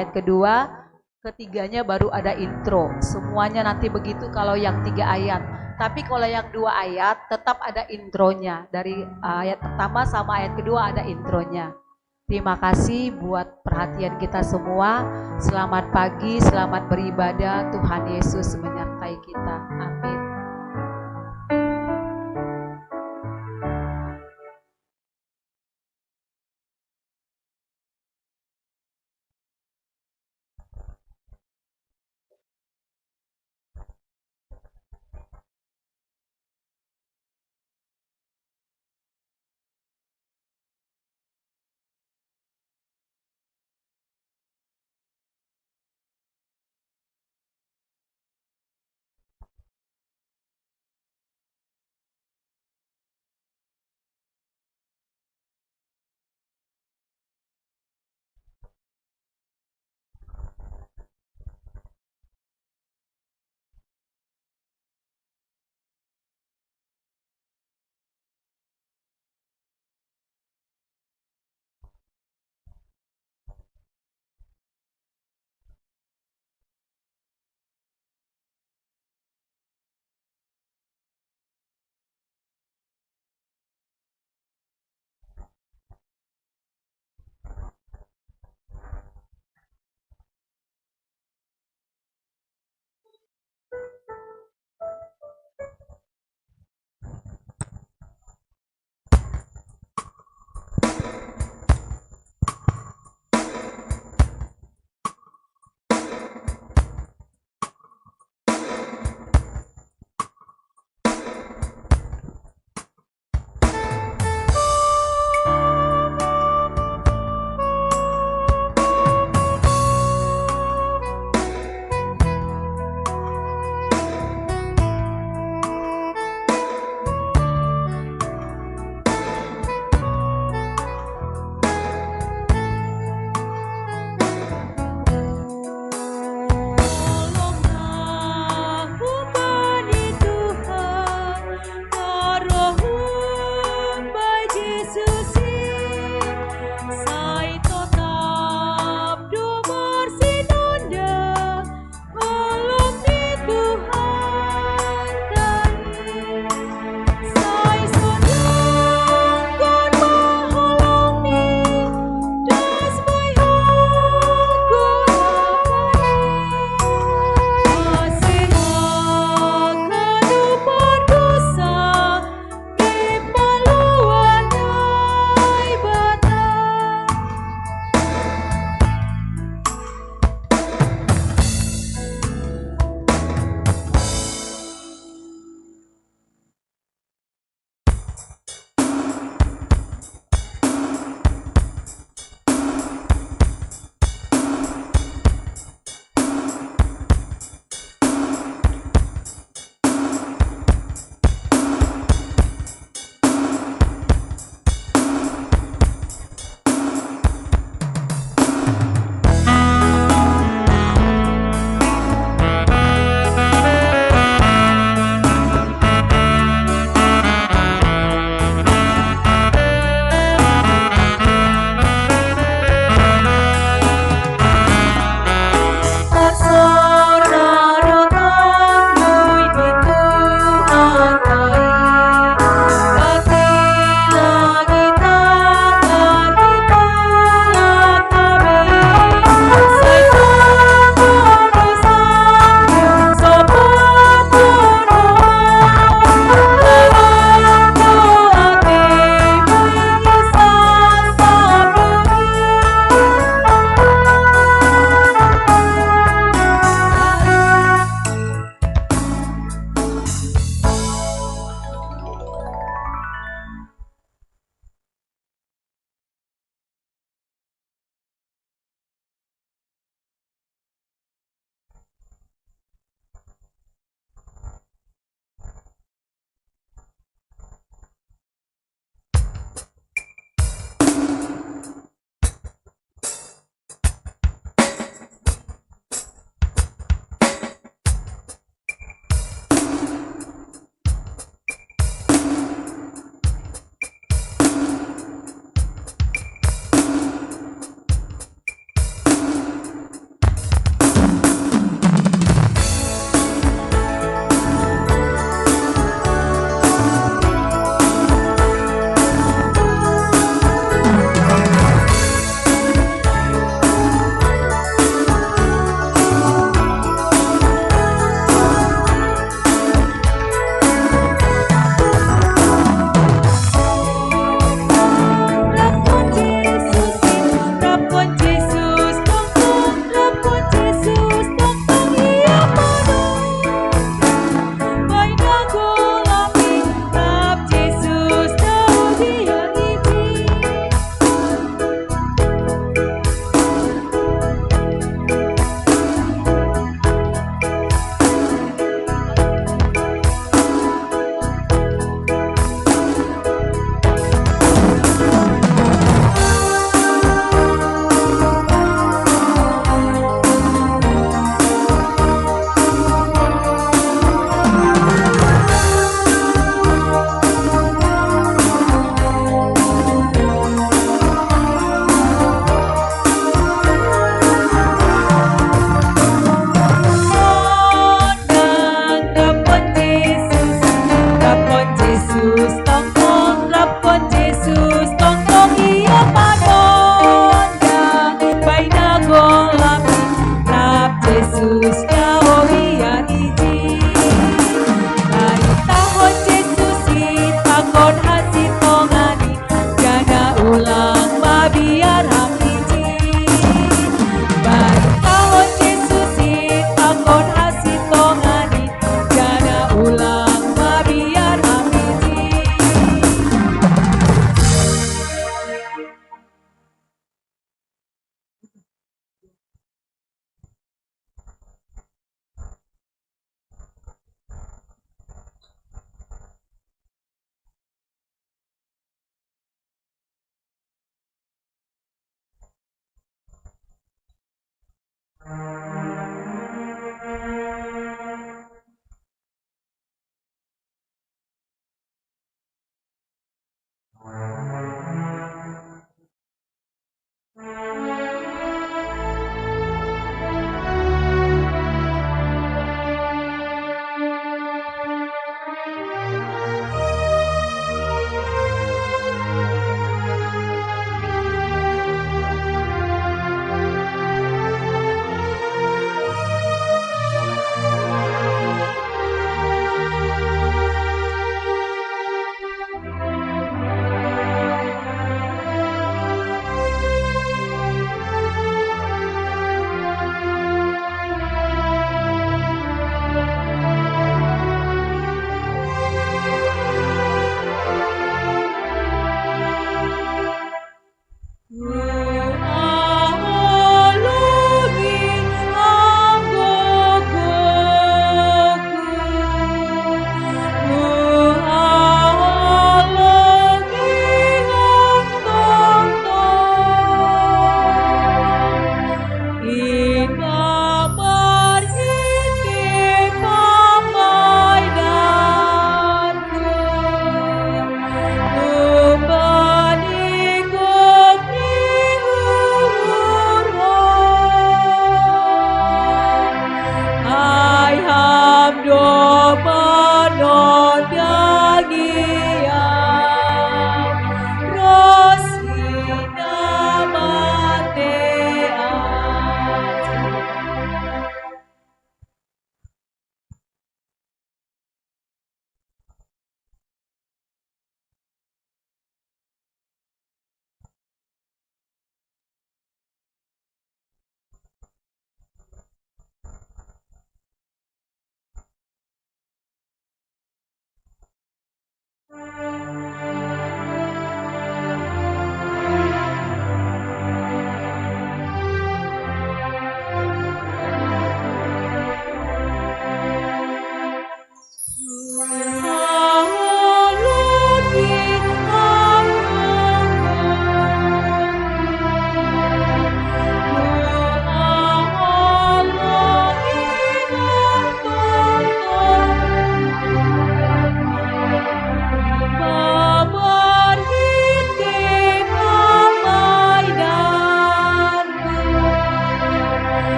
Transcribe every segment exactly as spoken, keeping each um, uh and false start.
Ayat kedua, ketiganya baru ada intro. Semuanya nanti begitu kalau yang tiga ayat. Tapi kalau yang dua ayat tetap ada intronya dari ayat pertama sama ayat kedua ada intronya. Terima kasih buat perhatian kita semua. Selamat pagi, selamat beribadah. Tuhan Yesus menyertai kita. Amin.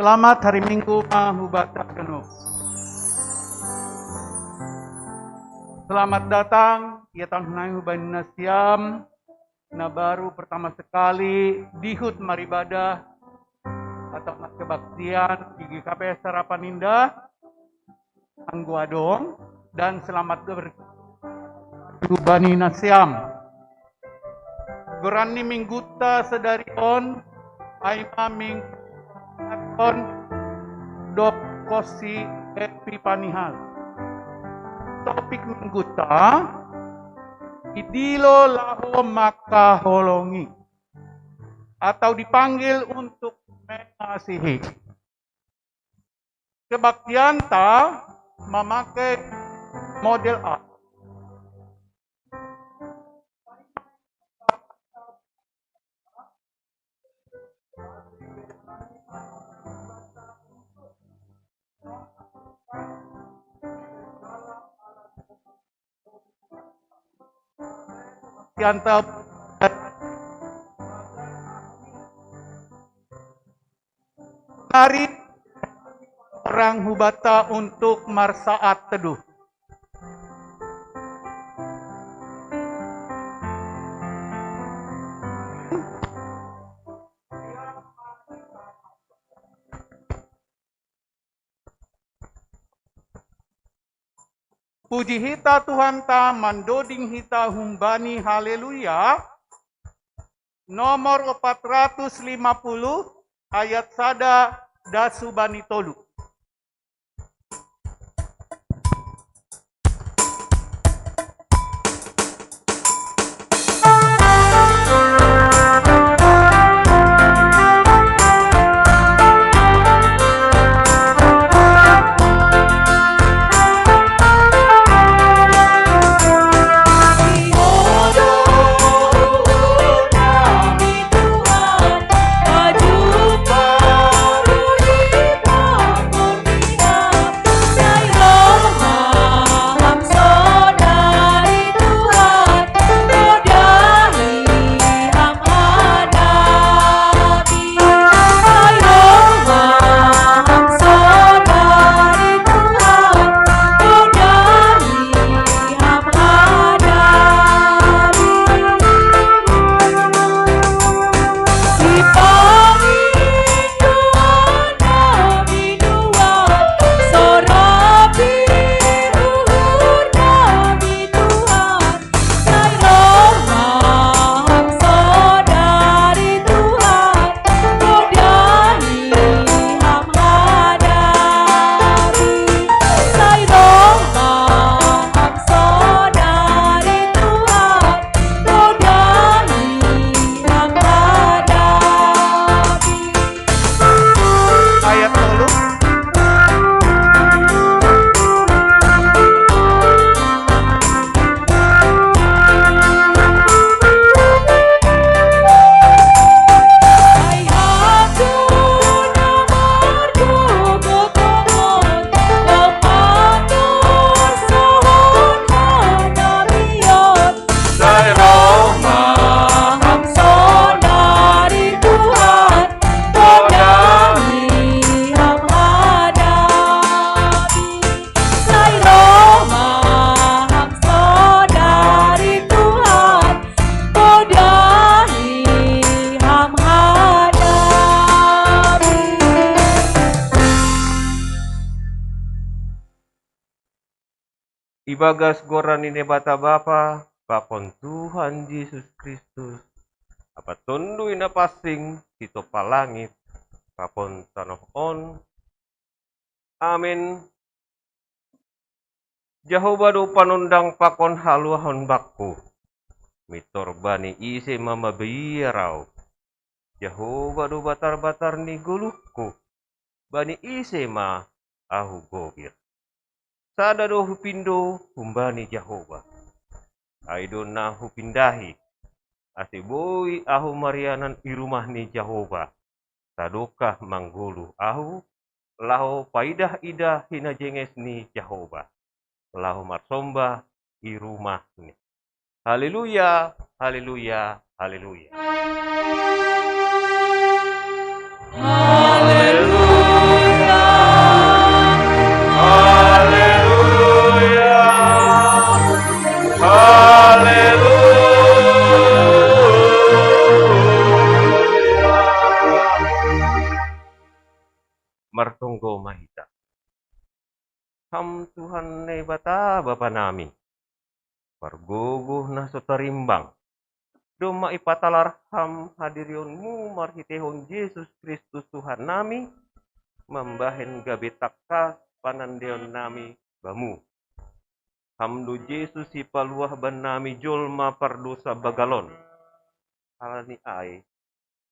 Selamat hari Minggu ma hubata kano. Selamat datang ia tanghnai hubani nasiam na baru pertama sekali dihut maribadah atau kebaktian di G K P S Harapan Indah, anggo adong, dan selamat ber hubani nasiam. Goran ni mingguta sadari on, ai ma mingguta on, dob konsi Epipanihas. Topik mingguta, idilo laho mangkaholongi, atau dipanggil untuk mengasihi. Kebaktianta mamakai model A. Kebaktianta hari orang hubata untuk marsaat teduh. Puji hita Tuhanta, mandoding hita humbani Haleluya nomor opat ratus lima puluh, ayat sada das hubani tolu. Ayat tolu. Ibagas goran ni Naibata Bapa, pakon Tuhan Jesus Kristus, Amanta Tonduy Napansing, sitompa langit pakon tanoh on. Amen. Jahowa do panondang pakon haluahon bangku, mintor bani ise ma mabiar ahu. Jahowa do batar-batar ni goluhku, bani ise ma ahu gobir. Sada do hupindo humbani Jahowa, ai do na hupindahi, ase boi ahu marianan i rumah ni Jahowa, sadokah manggoluh ahu, laho paidah-idah hinajenges ni Jahowa, laho marsomba i rumahni. Haleluya, haleluya, haleluya. Haleluya. Ham Tuhan Naibata Bapa nami, pargogoh na so tarimbang, domma ipatalar Ham hadirionMu marhiteihon Jesus Kristus Tuhan nami, mambahen gabe tangkas panandaion nami Bamu. Ham do Jesus sipaluah bannami jolma pardousa bagalan. Halani ai,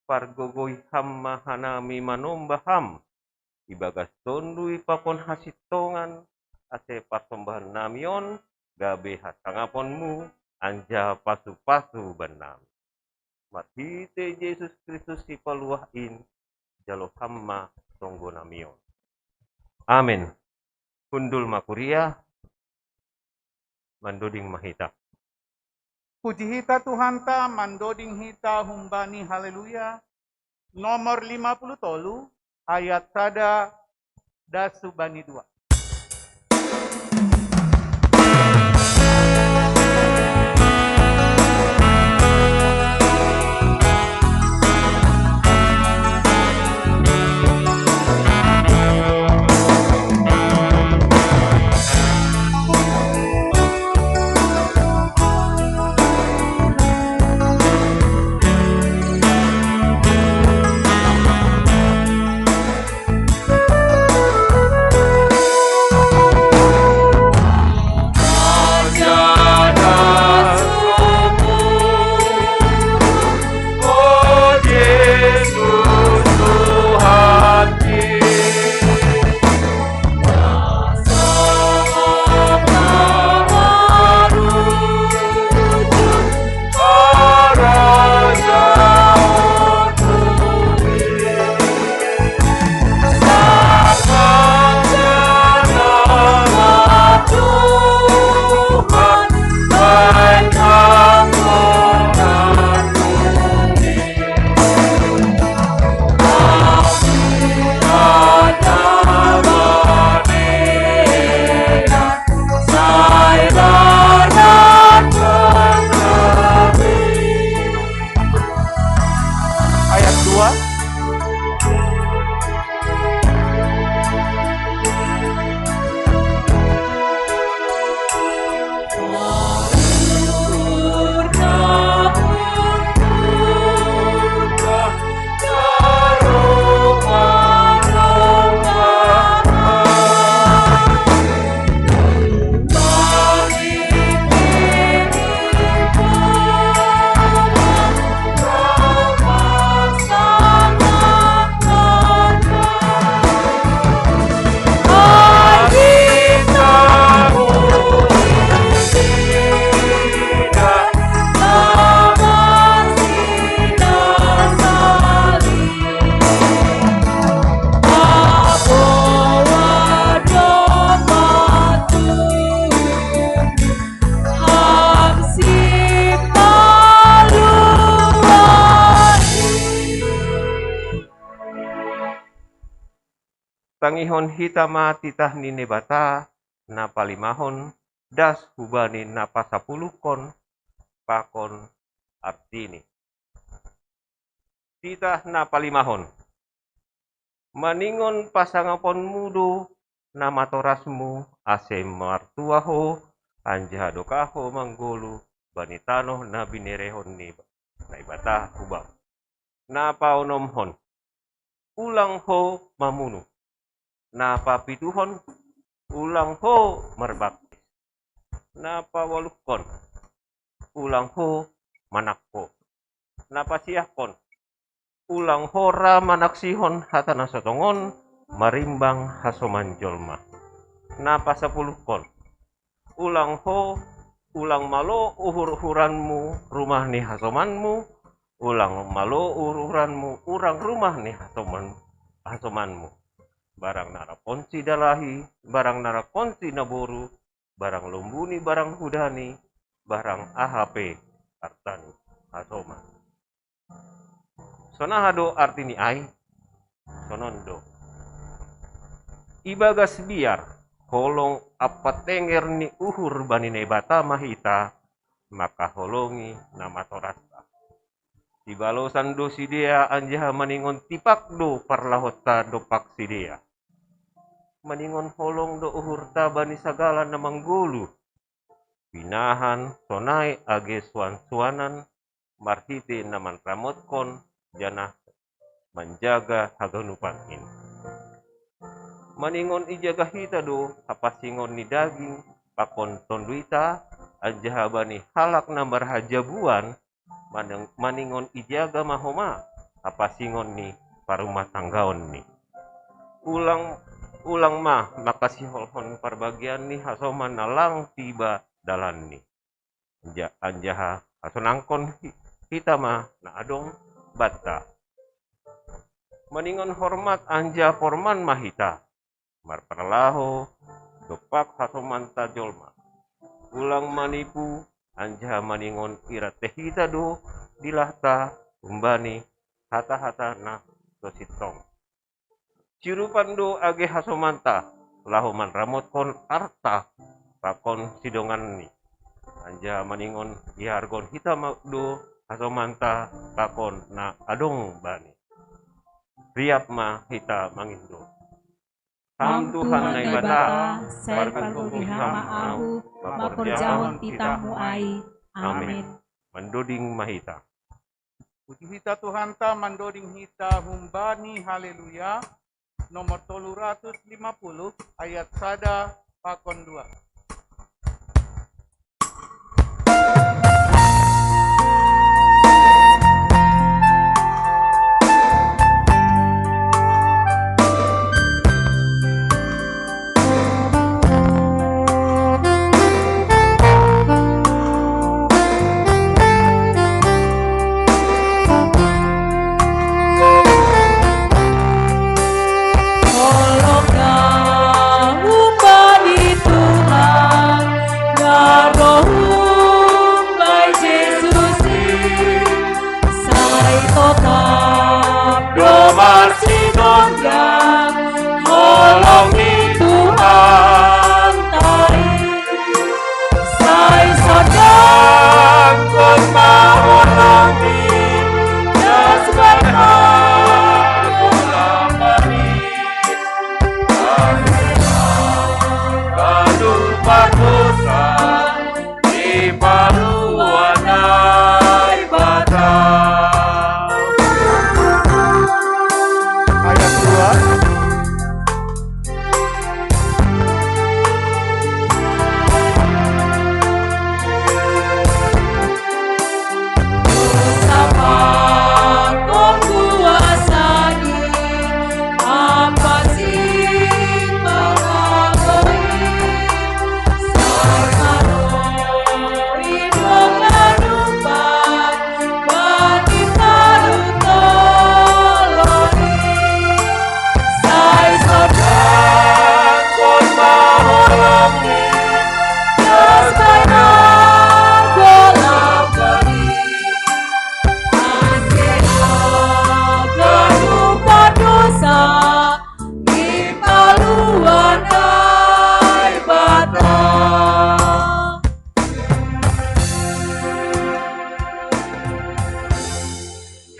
pargogoi Ham ma hanami manomba Ham, ibagas Tonduy pakon hasintongan, ase parsombahan nami on gabe hasangaponMu anjaha pasu-pasu bannami. Marhite Jesus Kristus Sipaluah in, jalo Ham ma tonggo nami on. Amen. Hundul ma kuria, mandoding ma hita. Puji hita Tuhanta, mandoding hita humbani Haleluya, nomor lima puluh tolu, ayat sada das hubani dua. Ayat dua. Tangihon hita ma titah ni Naibata na palimahon, das hubani na pasapuluhkon pakon artini. Titah na palimahon. Maningon pasangaponmu do na matorasmu, ase martua ho, anjaha dokah ho manggoluh bani tanoh na binerehon ni Naibata hubam. Na paonomhon, ulang ho mamunu. Na papituhon, ulang ho marbangkis. Na paualuhkon, ulang ho manangko. Na pasiahkon, ulang ho ra manaksihon hata na so tongon marimbang hasoman jolma. Na pasapuluhkon, ulang ho, ulang malo uhur-uhuranmu rumah ni hasomanmu, ulang malo uhur-uhuranmu urang rumah ni hasoman, hasomanmu. Barang na rap on sidalahi, barang na rap on sinaboru, barang lombu ni barang huda ni, barang aha pe arta ni hasoman. Sonaha do arti ni ai? Sonon do. Ibagas biar, holong ampa tenger ni uhur bani Naibata ma hita mangkaholongi na matorasta. Sibalosan do sidea anjaha maningon tipak do parlahonta dompak sidea. maningon holong do uhurta bani sagala na manggoluh. Pinahan sonai age suan-suanan marhite na manramotkon janah manjaga haganupan in. Maningon ijaga hita do hapansingon ni daging pakon tonduita, anjaha bani halak na marhajabuan, maningon ijaga ma homa hapansingon ni parumah tanggaonni. Ulang, ulang ma mangkasiholhon parbagian ni hasoman na lang tiba dalanni. Anjaha hasonangkon hita ma na adong banta. Maningon hormat anjaha porman ma hita, marparlaho dompak hasomanta jolma. Ulang manipu, anjaha maningon irante hita do dilahta humbani hata-hata na so sintong. Siurupan do age hasomanta laho manramotkon arta pakon sidonganni. Anjaha maningon ihargahon hita do hasomanta pakon na adong bani. Riap ma hita mangindo. Ham Tuhan Naibata, sai pargogohi Ham ahu mangkorjahon titah-Mu ai. Amin. Mandoding ma hita. Puji hita Tuhanta, mandoding hita humbani Haleluya nomor tolu ratus lima puluh, ayat sada pakon dua.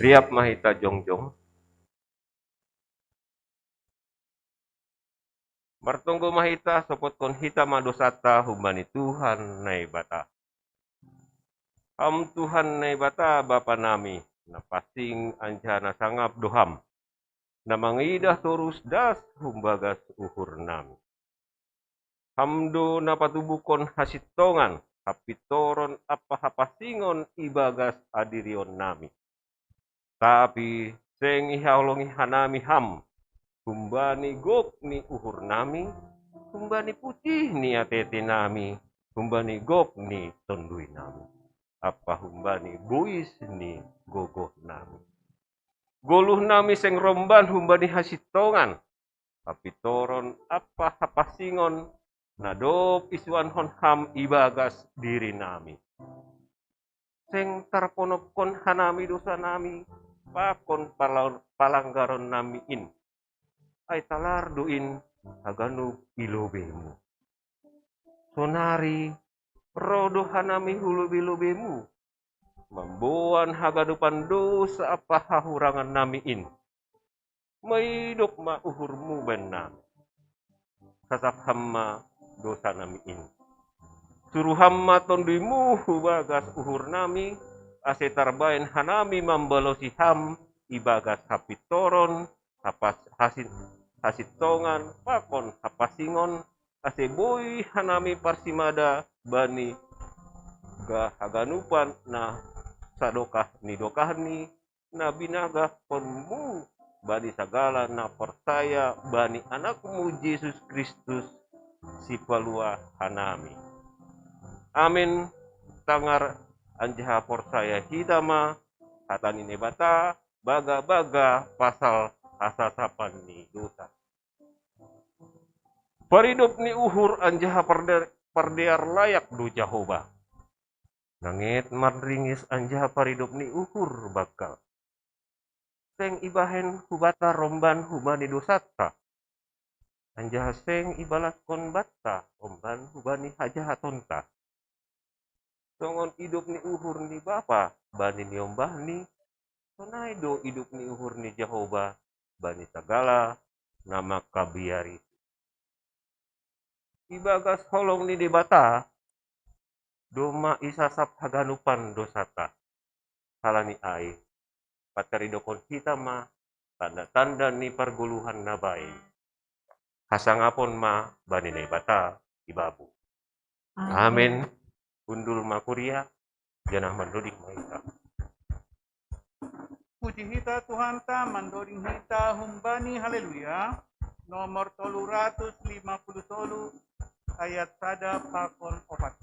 Riap ma hita jongjong. Martonggo ma hita, sopotkon hita ma dosanta humbani Tuhan Naibata. Ham Tuhan Naibata Bapa nami, na pansing anjaha na sangap do Ham, na mangidah torus das humbagas uhur nami. Ham do na patubuhkon hasintongan, hapintoron ampa hapansingon ibagas hadirion nami. Tapi seng ihaholongi hanami Ham, humbani gok ni uhur nami, humbani pucih ni atete nami, humbani gok ni tondui nami, ampa humbani bois ni gogoh nami. Goluh nami seng romban humbani hasintongan, hapintoron ampa hapansingon na dob isuankon Ham ibagas diri nami. Seng tarponopkon hanami dosa nami pakon pala-, palanggaron nami in. Ai talar do in haganup i lobei-Mu. Sonari roh do hanami hu lobei-lobei-Mu, mamboan haganupan dosa ampa hahurangan nami in. Maidop ma uhur-Mu bahen nami. sasap Ham ma dosa nami in. Suru Ham ma Tonduy-Mu hu bagas uhur nami, ase tarbaen hanami mambalosi Ham ibagas hapintoron, hapas-, hasin-, hasintongan, pakon hapasingon, ase boi hanami parsimada bani ga-, haganupan na sadokah ni dokahni, na binagahkon-Mu bani sagala na porsaya bani Anak-Mu Jesus Kristus, Sipalua hanami. Amin. Tangar anjaha porsaya hita ma hata ni Naibata, baga-baga pasal hasasapan ni dosa. Paridop ni uhur anjaha parde-, pardear layak do Jahowa. Nanget marringis anjaha paridop ni uhur banggal. Seng ibahen hubanta romban hubani dosanta, anjaha seng ibalaskon banta romban hubani hajahatonta. Songon idop ni uhur ni bapa bani niombahni, sonai do idop ni uhur ni Jahowa bani sagala na mangkabiari. Ibagas holong ni Debata, domma isasap haganupan dosanta. Halani ai, pataridokon hita ma tanda-tanda ni pargoluhan na baik. Hasangapon ma bani Naibata ibamu. Amin. Amin. Hundul ma kuria, janah mandoding ma hita. Puji hita Tuhanta, mandoding hita humbani Haleluya, nomor tolu ratus lima puluh tolu, ayat sada pakon opat.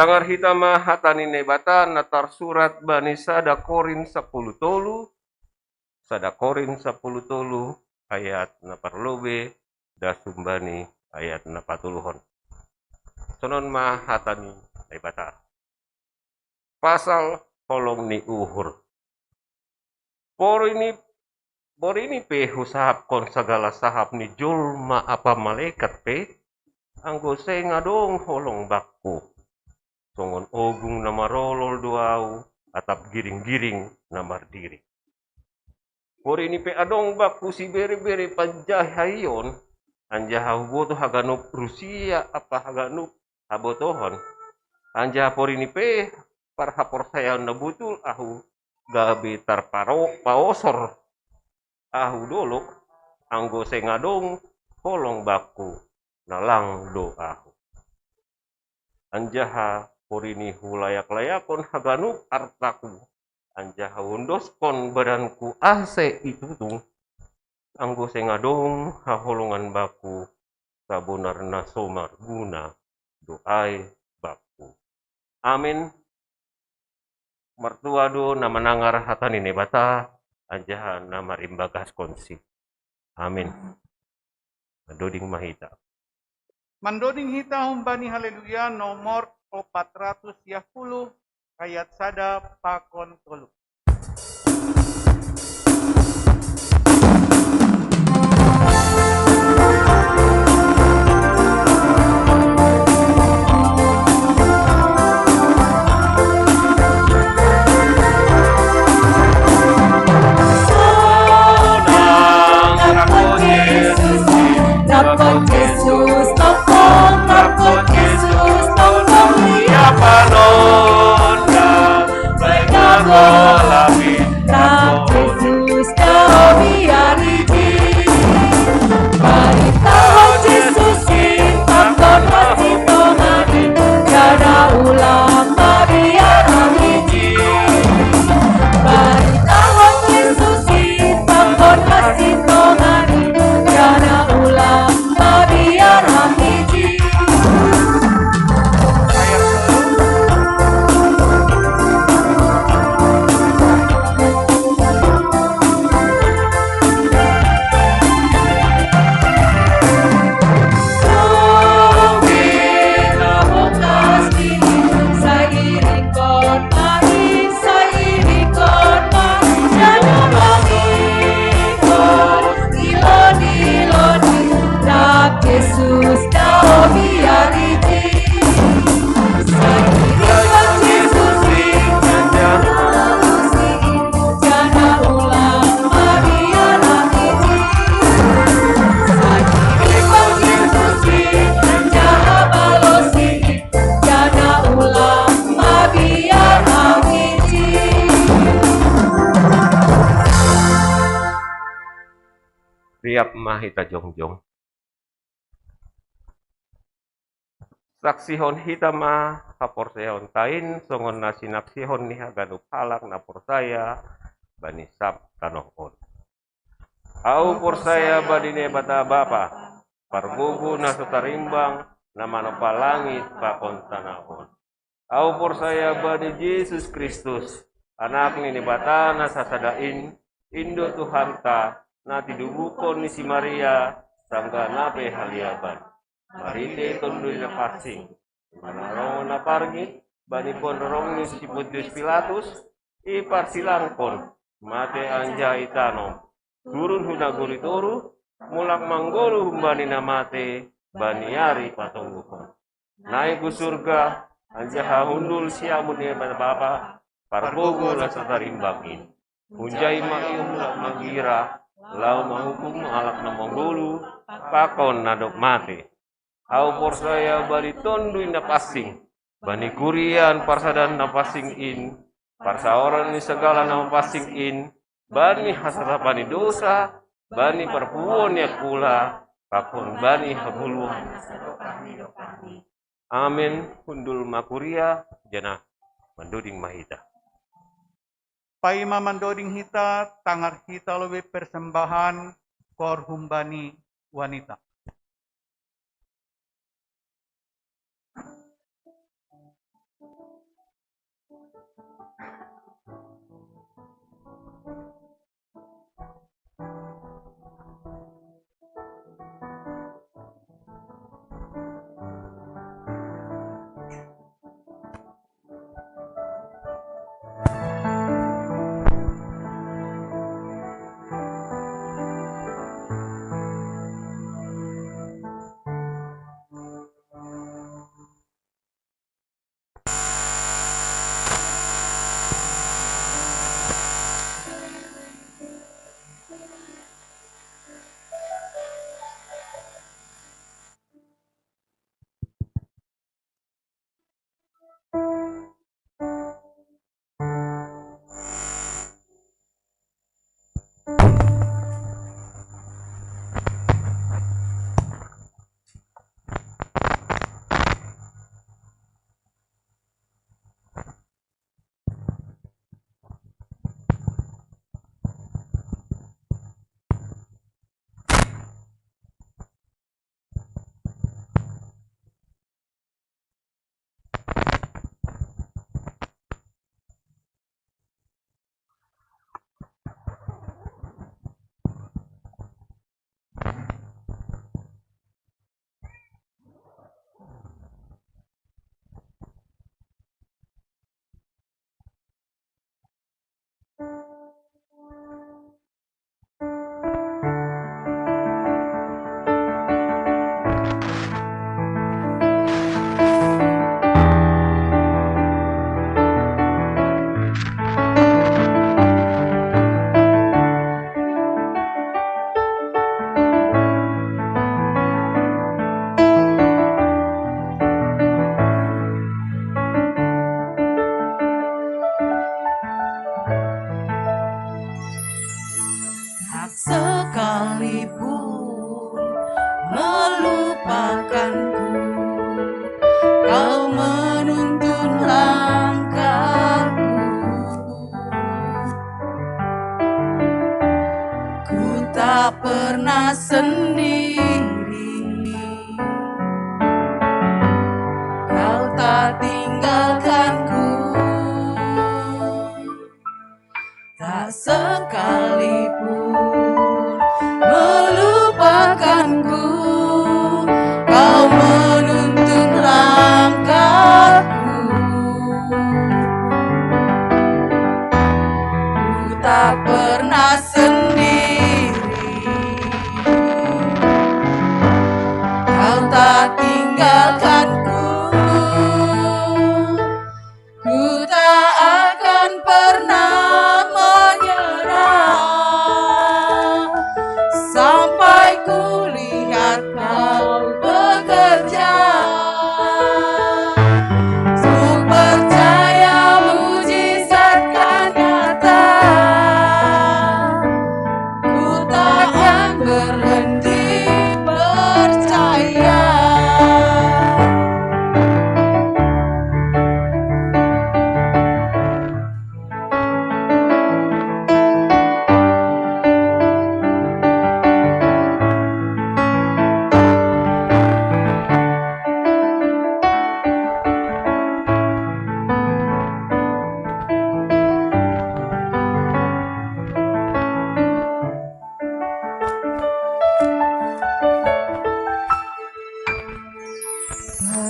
Tangar hita ma hata ni Naibata na tarsurat bani sada Korint sapuluh tolu, sada Korint sapuluh tolu ayat na parlobei das humbani ayat na patoluhon. Sonon ma hata ni Naibata. Pasal holong ni uhur. Porini, porini pe husahapkon sagala sahap ni jolma ampa malekat pe, anggo seng adong holong bangku. Songon ogung na marolol do ahu, atap giring-giring na mardiri. Porini pe adong bangku sibere-bere panjahaion, anjaha huboto haganup rusia ampa haganup habotohon. Anjaha porini pe parhaporsayaon na botul ahu gabe tarparo-, paosor ahu dolok, anggo seng adong holong bangku, na lang do ahu. Anjaha porini hulayak-layakon haganup artaku, anjaha huondoskon badanku ase itutung, anggo seng adong haholongan bangku, sabonar na so marguna do ai bangku. Amin. Martua do na manangar hata ni Naibata, anjaha na marimbagaskonsi. Amin. Mandoding ma hita. Mandoding hita humbani Haleluya nomor opat ratus sia puluh, ayat sada pakon tolu. Riap ma hita jongjong. Saksihon hita ma haporseaonta in, songon na sinaksihon ni haganup halak na porsaya bani sab tanoh on. Ahu porsaya bani Naibata Bapa, Pargogo na so tarimbang, na manompa langit pakon tanoh on. Ahu porsaya bani Jesus Kristus, Anak ni Naibata na sasada in, in do Tuhanta, na tinubuhon ni si Maria, sanggah na pe haliaban. Marhite Tonduy Napansing, manarongon na parngit, bani ponrorong ni si Pontius Pilatus, iparsilangkon, mate anjaha itanom, turun hu nagori toruh, mulak manggoluh humbani na mate, bani ari patoluhon. Naik hu surga, anjaha hundul siamun ni Naibata Bapa, Pargogo na so tarimbang in. Hunjai ma ia mulak manggira, laho manguhum halak na manggoluh, pakon na dob mate. Ahu porsaya bani Tonduy Napansing, bani kuria parsadaan na pansing in, parsaoran ni sagala na mapansing in, bani hasasapan ni dosa, bani parpuhoon ni angkula, pakon bani hagoluhan. Amen. Hundul ma kuria, janah mandoding ma hita. Paima mandoding hita, tangar hita lobei persembahan, koor humbani wanita. Sekalipun melupakanku, kau menuntun langkahku. Ku tak pernah sendiri, kau tak tinggalkanku. Tak sekalipun melupakanku, kau menuntun langkahku. Ku tak pernah sendiri, kau tak tinggalkanku. Ku tak akan pernah menyerah. berhenti percaya.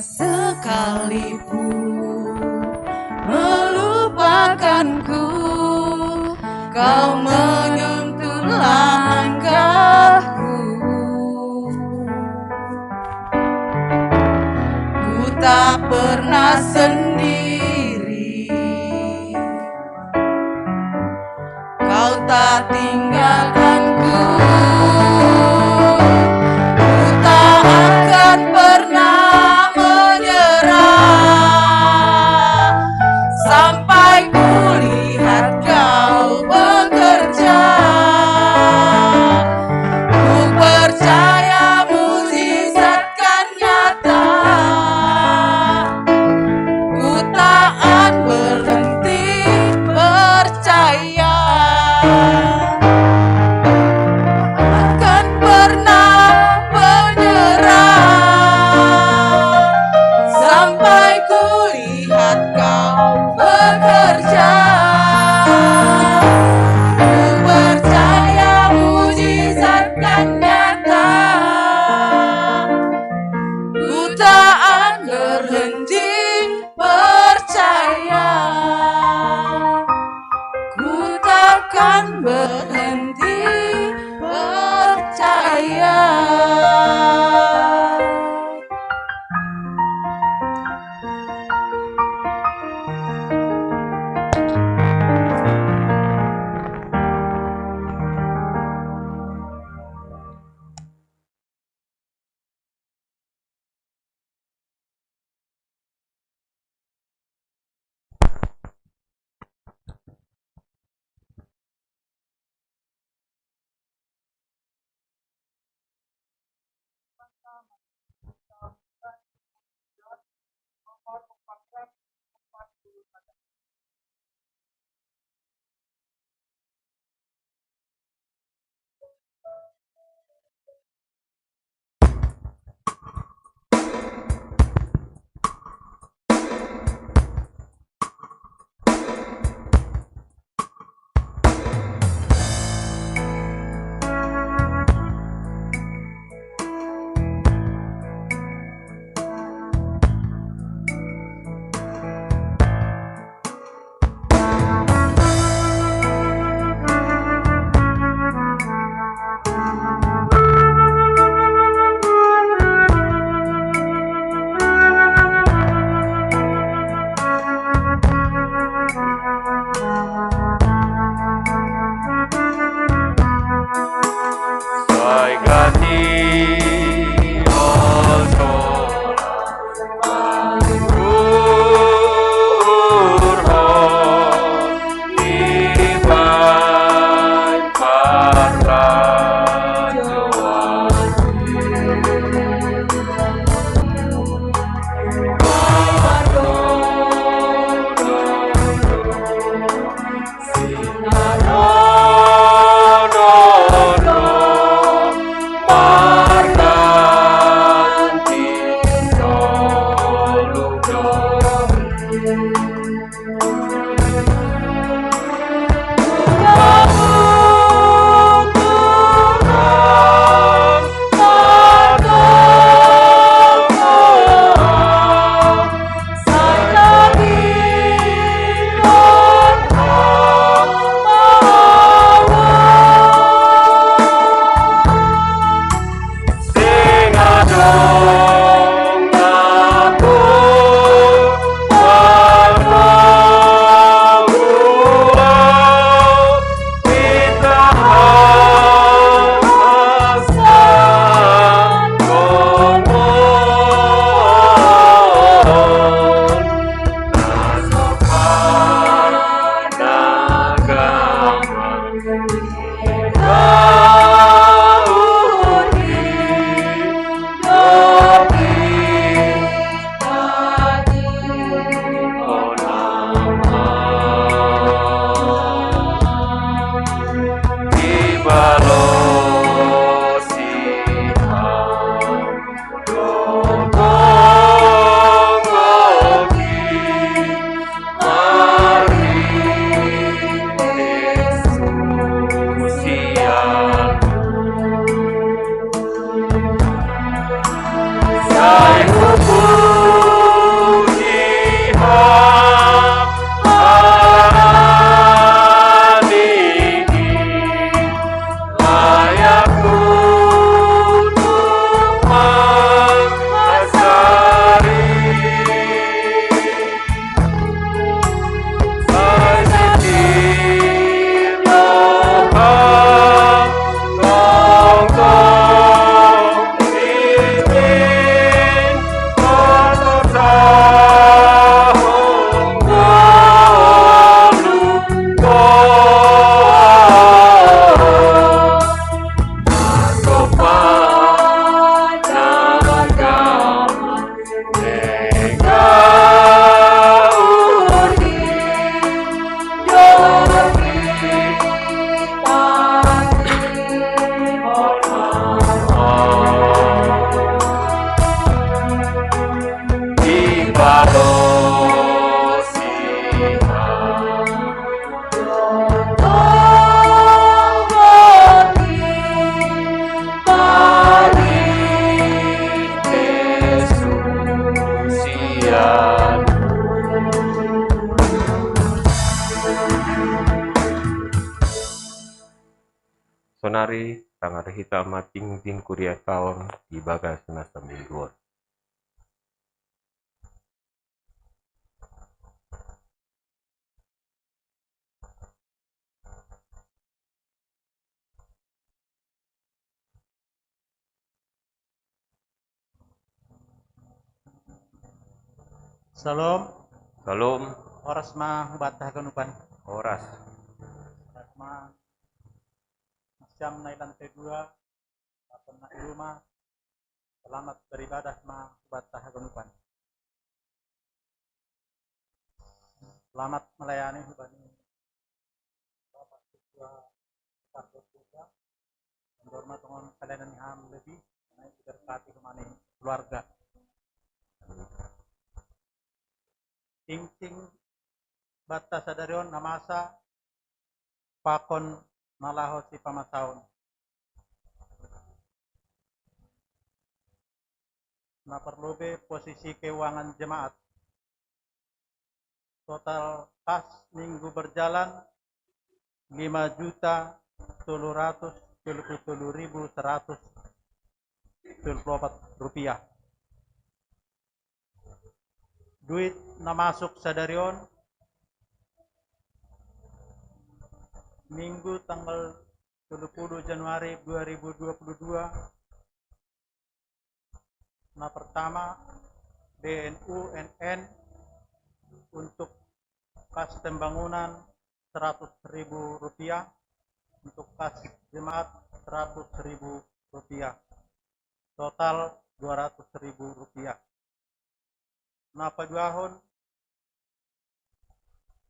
Sekalipun melupakanku, kau menyentuh langkahku. Ku tak pernah sendiri. Kau tak tinggalkanku. Ku tak akan pernah menyerah sampai kulihat kau bekerja. Sonari tangar hita ma tinggin kuria taon di bagas na samingguon. Syalom. Syalom. Horas ma hubanta haganupan. Horas. Horas ma. Siam na i lantai dua, atau na i rumah, selamat beribadah ma hubanta haganupan. Selamat melayani hubani Bapak Ketua Partai Ketua. Andor ma tongon pelayanan ham lebih, na diberkati hubani keluarga. Tingting banta sadari on na masa pakon na laho sipamasaon. Na parlobei posisi keuangan jemaat. Total kas minggu berjalan lima juta tolu ratus tolu pulu tolu ribu seratus tolu pulu opat rupiah. Duit na masuk sadari on, minggu tanggal tolu pulu Januari dua ribu dua pulu dua, na pertama, B N U N N untuk kas pembangunan seratus ribu rupiah, untuk kas jemaat seratus ribu rupiah. Total dua ratus ribu rupiah. Na paduahon,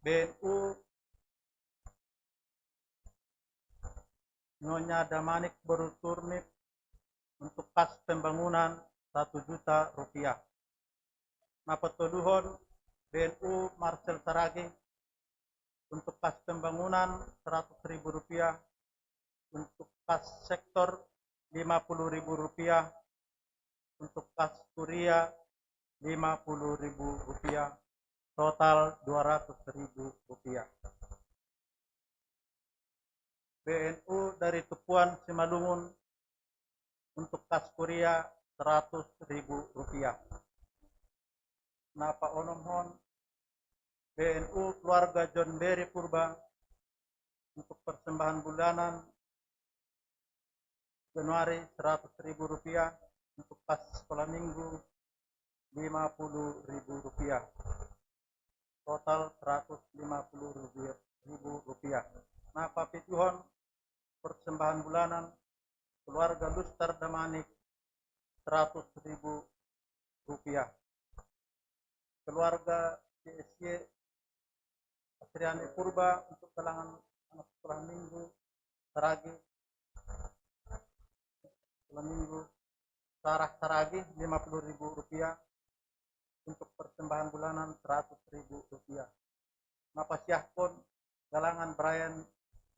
B N U Nyonya Damanik boru Turnip untuk kas pembangunan satu juta rupiah. Na patoluhon, B N U Marcel Saragih untuk kas pembangunan seratus ribu rupiah, untuk kas sektor lima puluh ribu rupiah, untuk kas kuria lima puluh ribu rupiah, total dua ratus ribu rupiah. B N U dari Tupuan Simalungun untuk kas kuria seratus ribu rupiah. Na paonomhon, B N U keluarga John Berry Purba untuk persembahan bulanan Januari seratus ribu rupiah, untuk kas sekolah minggu lima puluh ribu rupiah. Total seratus lima puluh ribu rupiah. Na papituhon, persembahan bulanan keluarga Lustar Damanik seratus ribu rupiah. Keluarga C S Y Asriani Purba untuk galangan anak sekolah minggu Saragih, sekolah minggu Sarah Saragih lima puluh ribu rupiah, untuk persembahan bulanan seratus ribu rupiah. Na pasiahkon galangan Brian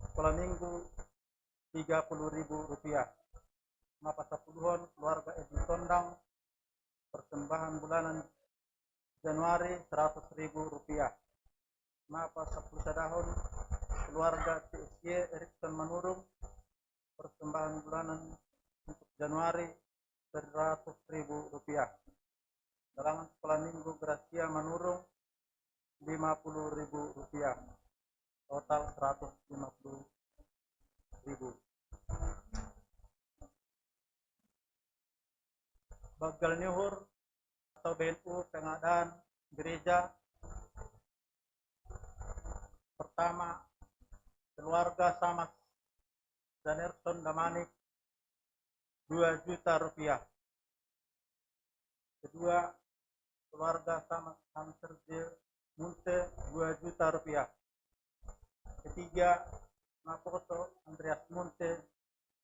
sekolah minggu tiga puluh ribu rupiah. Na pasapuluhon keluarga Edi Tondang persembahan bulanan Januari seratus ribu rupiah. Napa sepuluh sadahun keluarga C S Y Erikson Manurung, persembahan bulanan untuk Januari seratus ribu rupiah. Galangan sekolah minggu Gracia Manurung lima puluh ribu rupiah. Total seratus lima puluh ribu. Bagal nyuhur atau B N U pengadaan gereja. Pertama, keluarga Samas Danerson Damanik dua juta rupiah. Kedua, keluarga Samas Hamserje Munte dua juta rupiah. Ketiga, Naposo Andreas Munte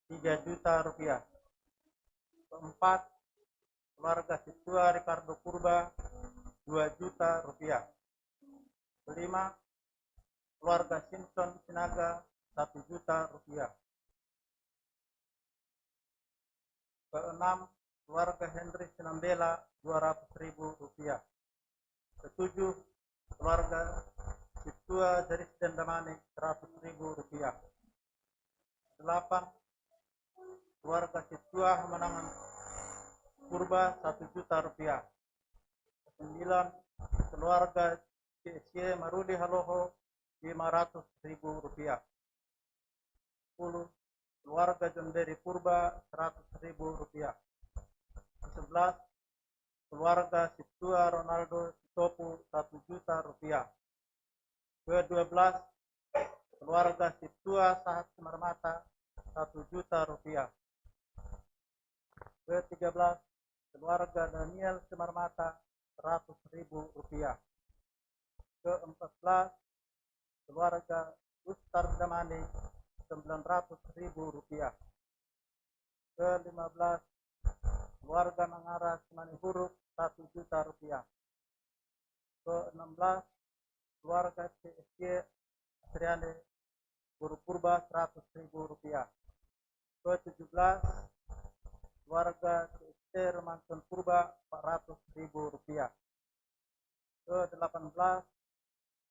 tiga juta rupiah. Keempat, keluarga Situa Ricardo Purba dua juta rupiah. Kelima, keluarga Simpson Sinaga satu juta rupiah. Keenam, keluarga Henry Sinambela dua ratus ribu rupiah. Ketujuh, keluarga Situa Jeris Dendamane seratus ribu rupiah. Delapan, keluarga Situa Menangan Purba satu juta rupiah. Sembilan, keluarga C S Y Maruli Haloho lima ratus ribu rupiah. Sepuluh, keluarga Jonderi Purba seratus ribu rupiah. Sebelas, keluarga Situa Ronaldo Sitopu satu juta rupiah. Kedua belas, keluarga Situa Sahat Simarmata satu juta rupiah. Ketiga belas, keluarga Daniel Simarmata seratus ribu rupiah. Keempat belas, keluarga Ustar Damani sembilan ratus ribu rupiah. Kelima belas, keluarga Mangara Simanihuruk satu juta rupiah. Keenam belas, keluarga C S Y Asriane Guru Purba seratus ribu rupiah. Ketujuh belas, keluarga C S T Romanton Purba empat ratus ribu rupiah. Kedelapan belas,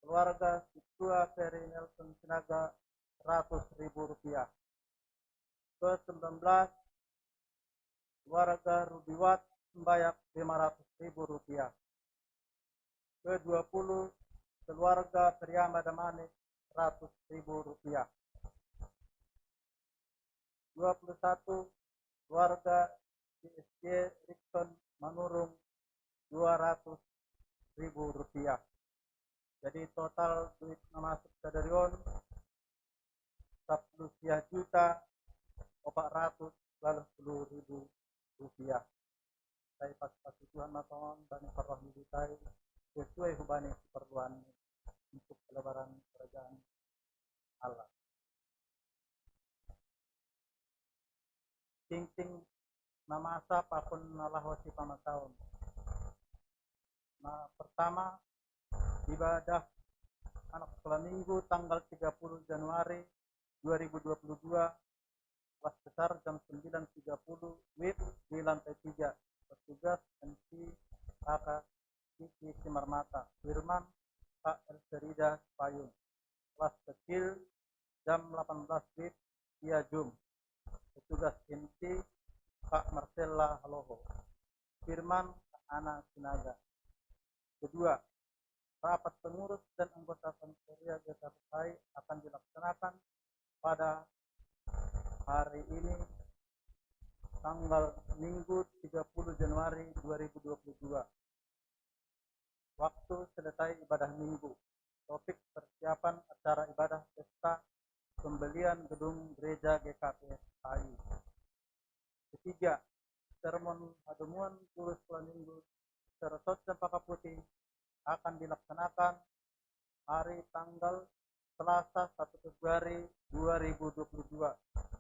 keluarga Situa Ferry Nelson Sinaga seratus ribu rupiah. Kesembilan belas, keluarga Rubiwat Sembayak lima ratus ribu rupiah. Kedua puluh, keluarga Periama Damani seratus ribu rupiah. Dua puluh satu, keluarga C S Y Rikson Manurung dua ratus ribu rupiah. Jadi total duit na masuk sadari on sapuluh sia juta opat ratus lalu puluh ribu rupiah. Sai pas pasi Tuhan matongon bani parroh ni dutai sesuai hubani keperluan untuk pelebaran kerajaan Allah. Tingting na masa pakon na laho sipamasaon. Nah, pertama, ibadah anak sekolah minggu tanggal tiga puluh Januari dua ribu dua puluh dua, kelas besar jam sembilan tiga puluh W I B di lantai tiga. Petugas M C K K Kiki Simarmata, Firman Kak Elserida Payung. Kelas kecil jam delapan belas W I B via Zoom. Petugas M C Kak Marcella Haloho. Firman Kak Ana Sinaga. Kedua, rapat pengurus dan anggota Santoria G K P K I akan dilaksanakan pada hari ini, tanggal Minggu tiga puluh Januari dua ribu dua puluh dua. Waktu selesai ibadah minggu. Topik persiapan acara ibadah pesta pembelian gedung gereja G K P K I. Ketiga, sermon hadomuan guru sekolah minggu Seresot Cempaka Putih akan dilaksanakan hari tanggal Selasa satu Februari dua ribu dua puluh dua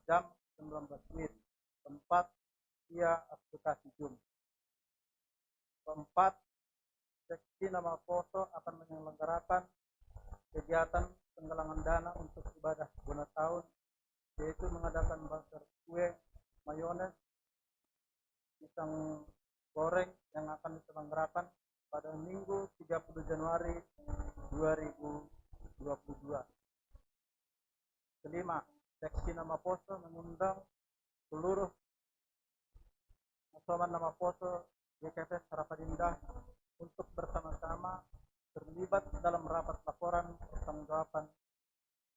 jam sembilan belas W I B. Tempat via aplikasi Zoom. Keempat, seksi nama poso akan menyelenggarakan kegiatan penggalangan dana untuk ibadah bona taun, yaitu mengadakan bazar kue, mayones, pisang Koreng yang akan diselenggarakan pada Minggu tiga puluh Januari dua ribu dua puluh dua. Kelima, Seksi Namaposo mengundang seluruh Osoman Namaposo G K P S Harapan Indah untuk bersama-sama terlibat dalam rapat laporan pertanggungjawaban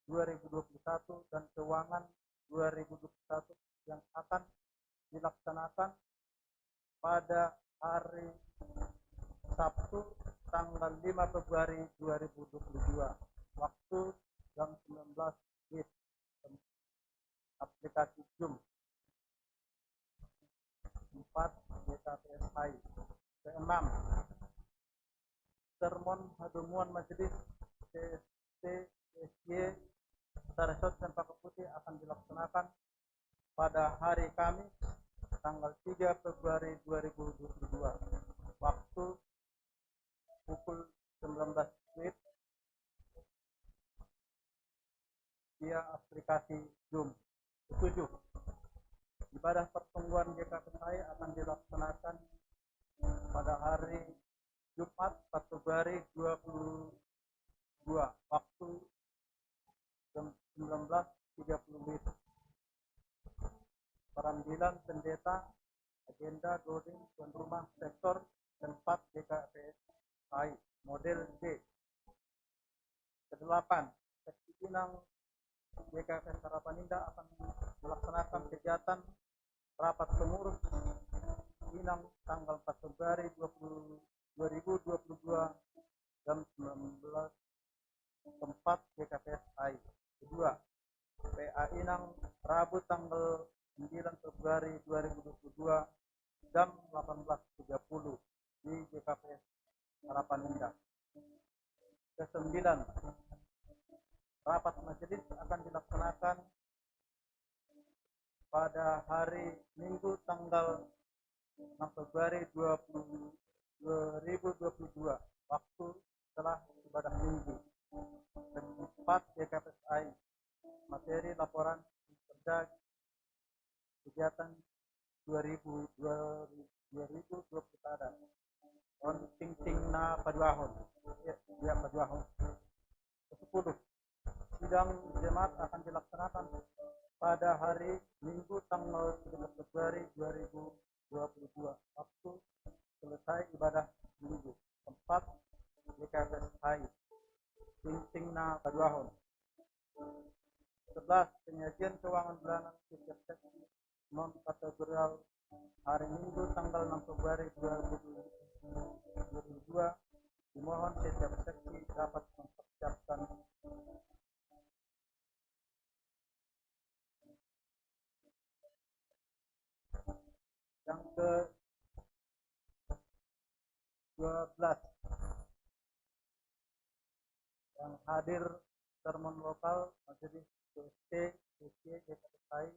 dua ribu dua puluh satu dan keuangan dua ribu dua puluh satu yang akan dilaksanakan pada hari Sabtu, tanggal lima Februari dua ribu dua puluh dua, waktu jam sembilan belas W I B, aplikasi Zoom. Empat, G K P S I. Keenam, sermon hadomuan majelis C S T S Y Taresot Cempaka Putih akan dilaksanakan pada hari Kamis, tanggal tiga Februari dua ribu dua puluh dua, waktu pukul sembilan belas W I B, via aplikasi Zoom. Ketujuh, ibadah pertemuan G K P S I akan dilaksanakan pada hari Jumat, empat Februari dua puluh dua, waktu jam sembilan belas tiga puluh W I B. Perambilan pendeta, agenda, doding, tuan rumah, sektor, tempat G K P S I model C. Kedelapan, Seksi Inang G K P S Harapan Indah akan melaksanakan kegiatan rapat pengurus Inang tanggal empat Februari dua puluh, dua ribu dua puluh dua, jam sembilan belas, tempat G K P S I. Kedua, P A Inang, Rabu tanggal sembilan Februari dua ribu dua puluh dua, jam delapan belas tiga puluh, di G K P S Harapan Indah. Kesembilan, rapat majelis akan dilaksanakan pada hari Minggu, tanggal enam Februari dua puluh, dua ribu dua puluh dua, waktu setelah ibadah Minggu. Keempat, G K P S I, materi laporan kerja kegiatan dua ribu dua, dua ribu dua puluh tada. On ting ting na paduahon. Ya, ya, paduahon. Kesepuluh, sidang jemaat akan dilaksanakan pada hari Minggu, tanggal tiga belas Februari dua ribu dua puluh dua, waktu selesai ibadah Minggu. Tempat, G K P S I, ting ting na paduahon. Sebelas, penyajian keuangan bulanan setiap seksi non kategorial hari Minggu, tanggal enam Februari dua ribu dua puluh dua. Dimohon setiap seksi dapat mempersiapkan. Yang ke dua belas, yang hadir sermon lokal Majelis C S T S Y G K P S I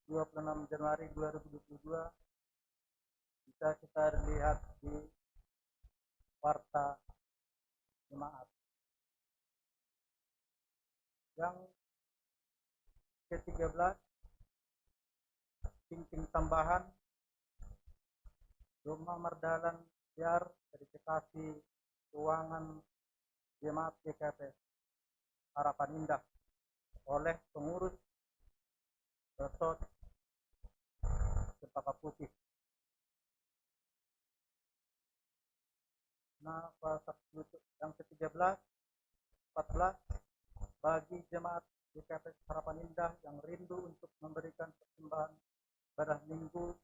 dua puluh enam Januari dua ribu dua puluh dua, bisa kita lihat di warta jemaat. Yang ketiga belas, ting ting tambahan, Rumah Mardalan Tiar, verifikasi keuangan jemaat G K P S Harapan Indah oleh pengurus Resort Cempaka Putih. Nah, pas yang ketiga belas, empat belas, bagi jemaat G K P S Harapan Indah yang rindu untuk memberikan persembahan ibadah Minggu,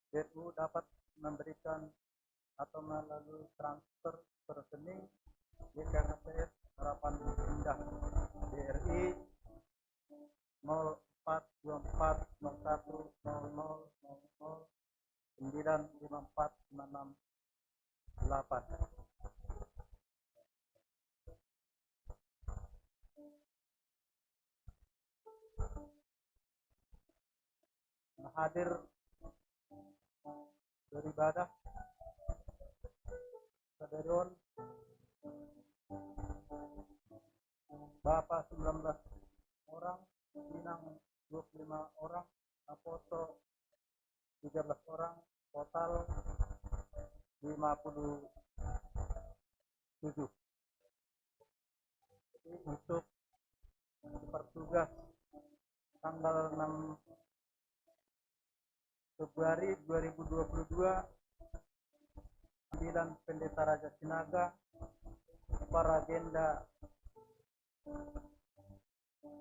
B R U dapat memberikan atau melalui transfer ke rekening G K P S Harapan Indah, B R I nol empat dua empat nol satu nol nol nol nol sembilan lima empat lima enam delapan. Yang hadir beribadah, Sadarion, Bapak sembilan belas orang, Inang dua puluh lima orang, Apoto tiga belas orang, total lima puluh tujuh. Jadi, untuk dipertugas tanggal enam Februari dua ribu dua puluh dua, sembilan Pendeta Raja Sinaga, para agenda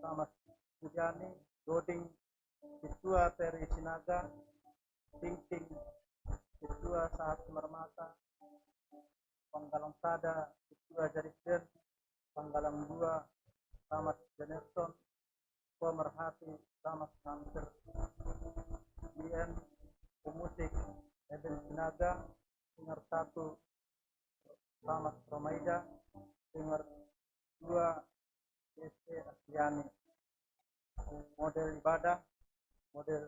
sama Sujani, Doding, Ketua P R I Sinaga, Tingting, Ketua Sahat Semermata, Panggalang Sada, Ketua Jadisden, Panggalang dua, Thomas Janerson, Pemerhati, Thomas Hanser, D M, Pemusik, Eben Sinaga, Singer satu, Thomas Romaida, Singer dua, S E Astiani. Model ibadah, model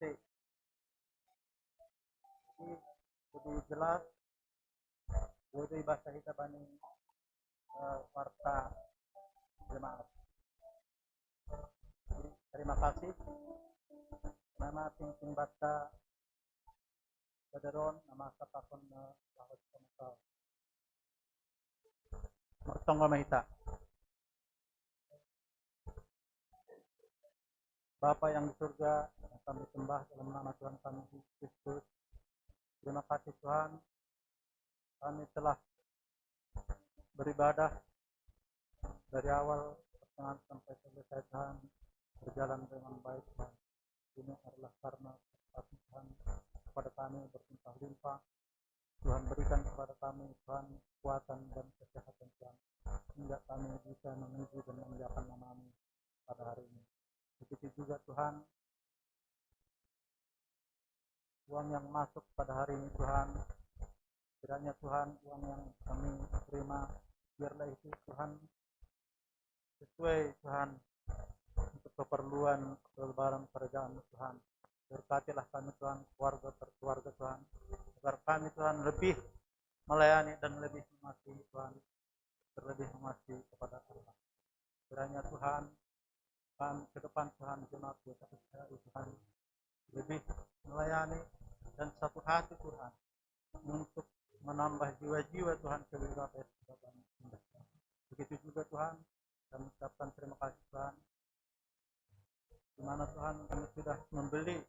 C. Jadi, lebih jelas, lebih bahasa kita banding, eh, warta jemaat. Jadi, terima kasih. Nama Tingting Batta Badaron, nama Sapakon, eh, Lahos Komsel. Mertong sama kita. Bapa yang di surga, yang kami sembah dalam nama Tuhan kami Yesus Kristus, terima kasih Tuhan, kami telah beribadah dari awal pertengahan sampai selesai Tuhan, berjalan dengan baik Tuhan. Ini adalah karena kasih Tuhan kepada kami berlimpah-limpah. Tuhan berikan kepada kami Tuhan kekuatan dan kesehatan Tuhan, hingga kami bisa memuji dan memuliakan namamu pada hari ini. Begitu juga Tuhan, uang yang masuk pada hari ini Tuhan, kiranya Tuhan uang yang kami terima, biarlah itu Tuhan sesuai Tuhan untuk keperluan lebaran kerajaan Tuhan. Berkatilah kami Tuhan, keluarga per keluarga Tuhan, agar kami Tuhan lebih melayani dan lebih mengasihi Tuhan, terlebih mengasihi kepada Allah. Kiranya Tuhan, kami ke depan Tuhan, jemaat G K P S P R I Tuhan, lebih melayani dan satu hati Tuhan untuk menambah jiwa-jiwa Tuhan ke G K P S P R I Tuhan. Begitu juga Tuhan, kami ucapkan terima kasih Tuhan, di mana Tuhan kami sudah membeli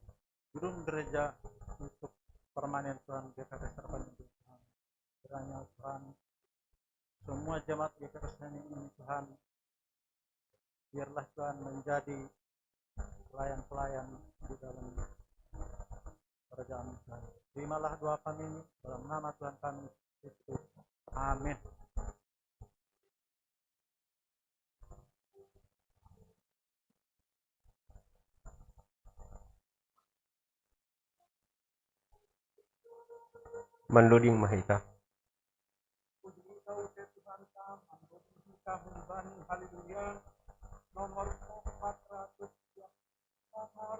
gedung gereja untuk permanen Tuhan G K P S Terpadu Tuhan. Kiranya Tuhan, semua jemaat G K P S ini Tuhan, biarlah Tuhan menjadi pelayan-pelayan di dalam kerajaan Tuhan. Terimalah doa kami ini dalam nama Tuhan kami Yesus Kristus. Amin. Manluding mahita. Puji kau ke Tuhan kami, puji kau bani, haleluya. Nomor empat ratus, nomor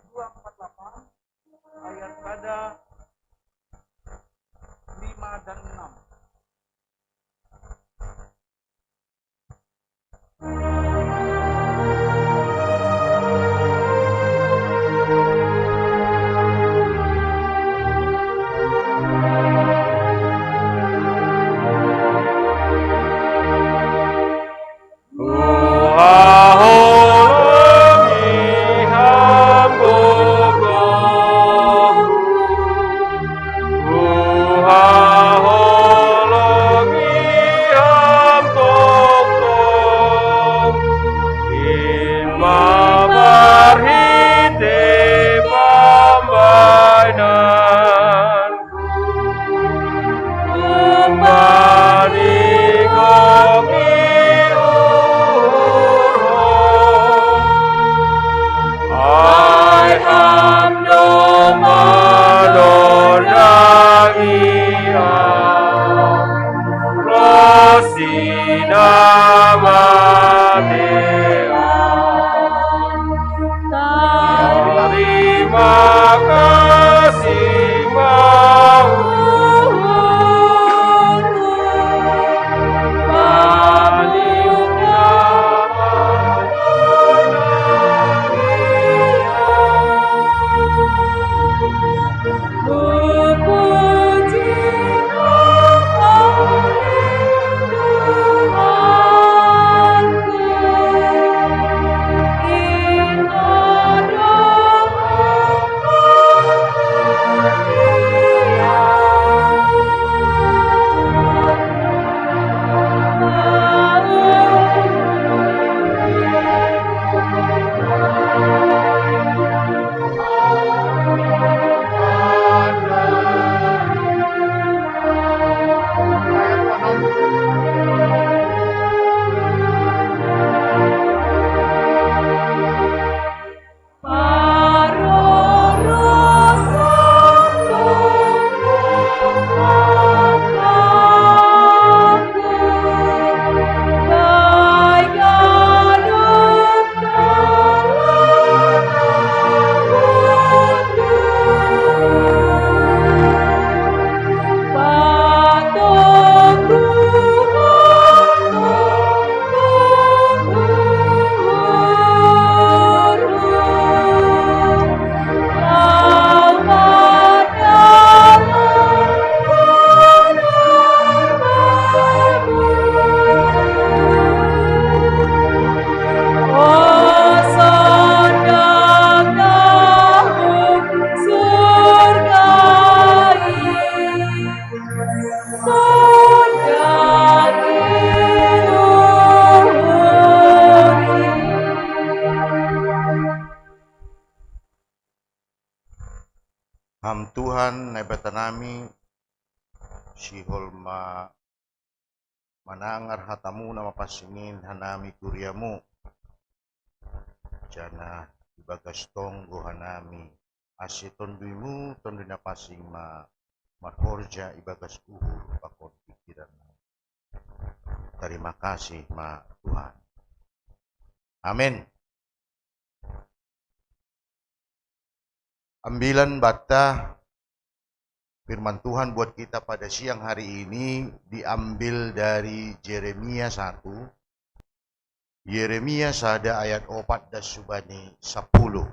dua empat delapan, ayat pada lima dan enam. Tuhan Naibata nami, sihol ma manangar hatamu na mapansing in hanami kuriamu, janah ibagas tonggo hanami, ase tonduimu, Tonduy Napansing ma marhorja ibagas uhur pakon pikiran. Terima kasih ma Tuhan. Amin. Ambilan banta firman Tuhan buat kita pada siang hari ini diambil dari Jeremia satu, Yeremia sada ayat opat das subani sapuluh.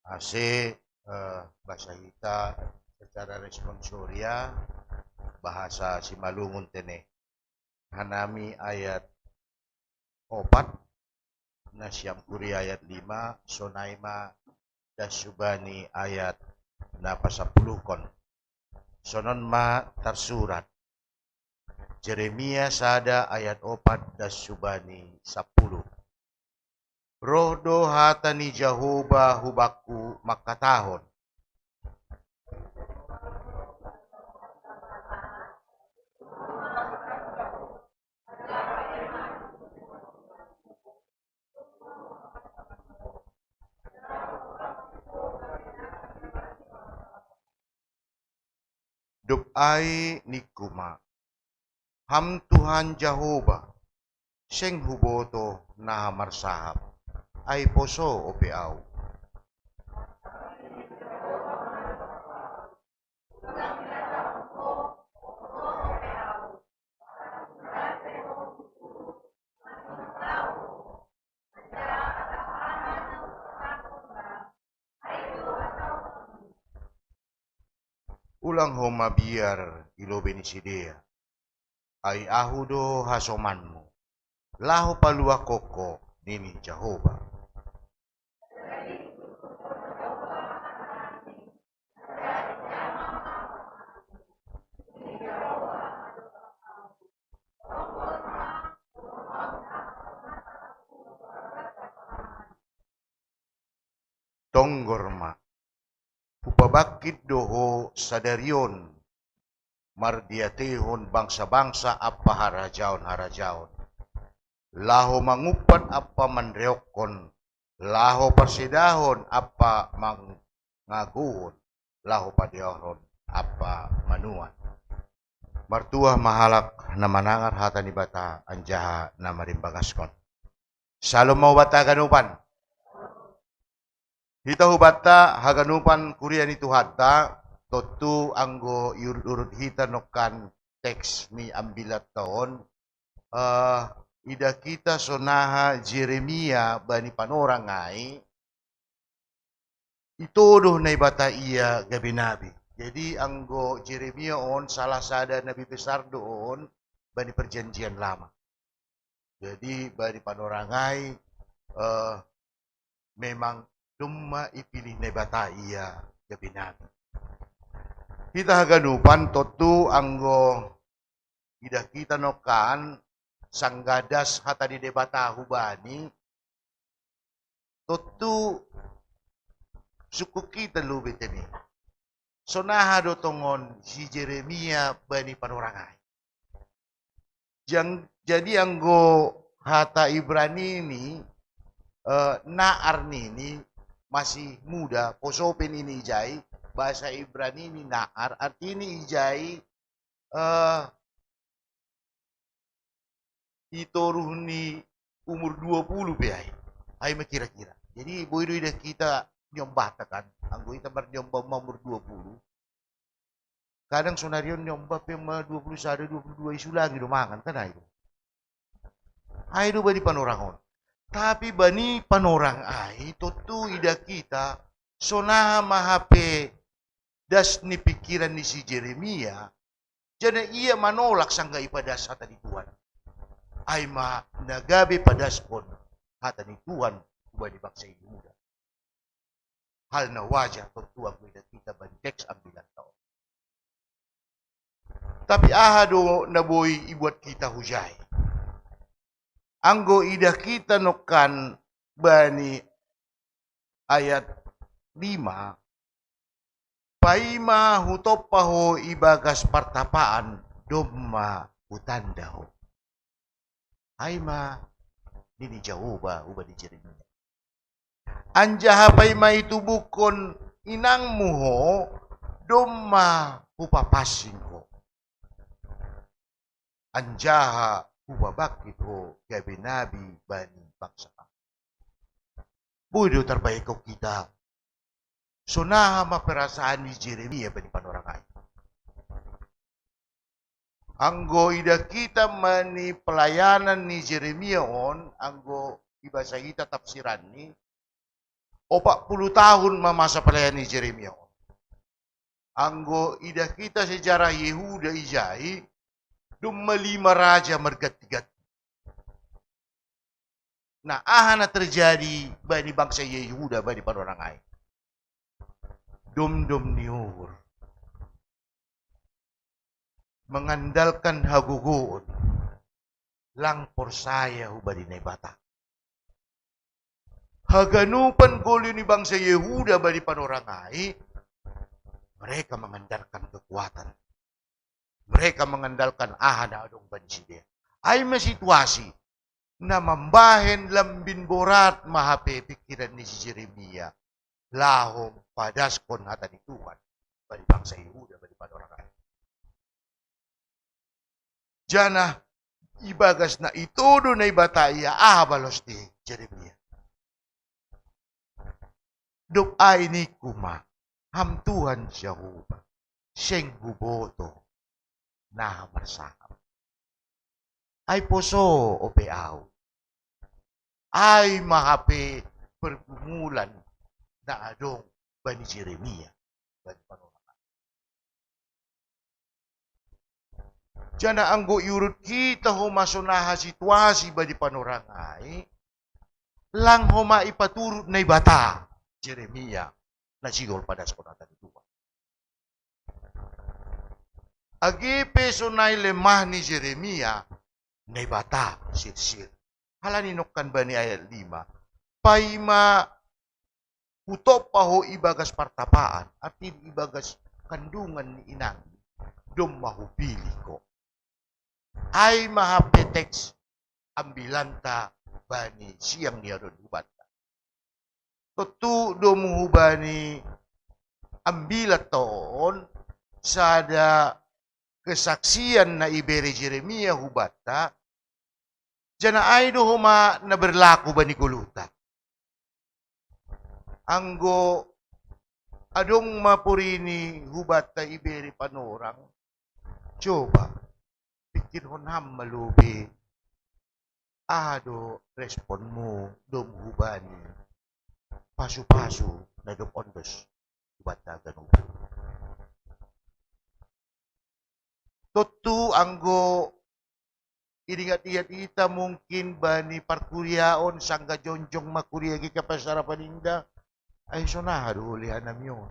Ase, eh, bahasa kita secara responsoria, bahasa Simalungun tene. Hanami ayat opat, nasiam kuria ayat lima, sonai ma das subani ayat na pasapuluhkon. Sonon ma tarsurat. Jeremia sada ayat opat das subani sapuluh. Roh do hata ni Jahowa hubakku mangkatahon. Dob ai ningku ma, Ham Tuhan Jahowa, seng hubotoh na marsahap, ai poso ope ahu. Ulang ho mabiar i lobei ni sidea. Ai ahu do hasomanmu, laho paluahkon ho, nini Jahowa. Tonggor ma, hupabangkit do ho sadari on, mardiateihon bangsa-bangsa ampa harajaon-harajaon, laho mangumpat ampa manreokkon, laho parsedahon ampa mangagohon, laho padearhon ampa manuan. Martuah ma halak na manangar hata ni Naibata anjaha na marimbangaskon. Salom ma hubanta haganupan. Hita hubanta haganupan kuria ni Tuhanta, tontu anggo iurut-urut hita nongkan teks ni ambilanta on, eh, idah hita sonaha Jeremia bani panorang ai, itodoh Naibata ia gabe nabi. Jadi anggo Jeremia on salah sada nabi besar do on bani Perjanjian Lama. Jadi bani panorang ai, eh, memang domma ipilih Naibata ia gabe nabi. Hita haganupan tontu anggo idah hita nongkan sanggah das hata ni Naibata hubani, tontu sungkun hita lobei tene. Sonaha do tongon si Jeremia bani panorang ai. Jang, jadi anggo hata Ibrani ni, eh, naar nini, masih muda, poso pe nini ijai, bahasa Ibrani ni naar, artini ijai, eh, i toruh ni umur dua puluh pe ai. Ai ma kira-kira. Jadi boi do idah hita niombahta kan. Anggo hita marniombah ma umur dua puluh. Kadang sonari on niombah pe ma dua puluh sada, dua puluh dua isulangi do mangan kan ai do. Ai do bani panorang on. Tapi bani panorang ai tontu idah hita sonaha ma hape das ni pikiran ni si Jeremia, janah ia manolak sanggah ipadas hata ni Tuhan. Ai ma na gabe padaskon hata ni Tuhan hubani bangsa Juda. Hal na wajar tontu anggo idah hita bani teks ambilanta on. Tapi aha do na boi ibuat hita hujai? Anggo idah hita nongkan bani ayat lima, paima hutompa ho ibagas partapaan, domma hutanda ho. Ai ma nini Jahowa hubani Jeremia. Anjaha paima itubuhkon inangmu ho, domma hupapansing ho. Anjaha hupabangkit ho gabe nabi bani bangsa. Boi do tarbahenkon hita, sonaha ma perasaan ni Jeremia bani panorang ai. Anggo idah hita bani pelayanan ni Jeremia on, anggo ibasa hita tafsiranni, opat puluh tahun ma masa pelayanan ni Jeremia on. Anggo idah hita sejarah Yehuda ijai, domma lima raja marganti-ganti. Nah, aha na terjadi bani bangsa Yehuda bani panorang ai? Domdom ni uhur, mengandalkan hagogoon, lang porsaya hubani Naibata. Haganupan goluh ni bangsa Yehuda bani panorang ai, mereka mengandalkan kekuatan. Mereka mengandalkan aha na adong bani sidea. Ai ma situasi na mambahen lambin borat ma hape pikiran ni si Jeremia laho padaskon hata ni Tuhan bani bangsa Yehuda bani panorang ai. Janah ibagas na itodo Naibata ia, aha balos ni Jeremia? Dob ai ningku ma, Ham Tuhan Jahowa, seng huboto na marsahap. Ai poso ope ahu. Ai ma hape pergumulan na adong bani Jeremia bani panorang ai. Janah anggo iurut hita homa sonaha situasi bani panorang ai, lang homa ipaturut Naibata Jeremia na sihol padaskon hata ni Tuhan. Age pe sonai lemah ni Jeremia, Naibata sirsir. Halani nongkan bani ayat lima, paima hutompa ho ibagas partapaan, artina ibagas kandungan ni inangmi, domma hupilih ho. Ai ma hape teks ambilanta bani siang ni ari on hubanta. Tontu domu hubani ambilanta on sada kesaksian na ibere Jeremia hubanta, janah ai do homa na berlaku bani goluhta. Anggo adong ma porini hubanta ibere panorang, coba pikirhon ham ma lobei, aha do responmu domu hubani pasu-pasu na dob ondos hubanta ganup. Tontu anggo idingat-ingat hita mungkin bani parkuriaon, sanggah jongjong ma kuria, gek pe sarapan inda, ai sonaha do holi hanami on?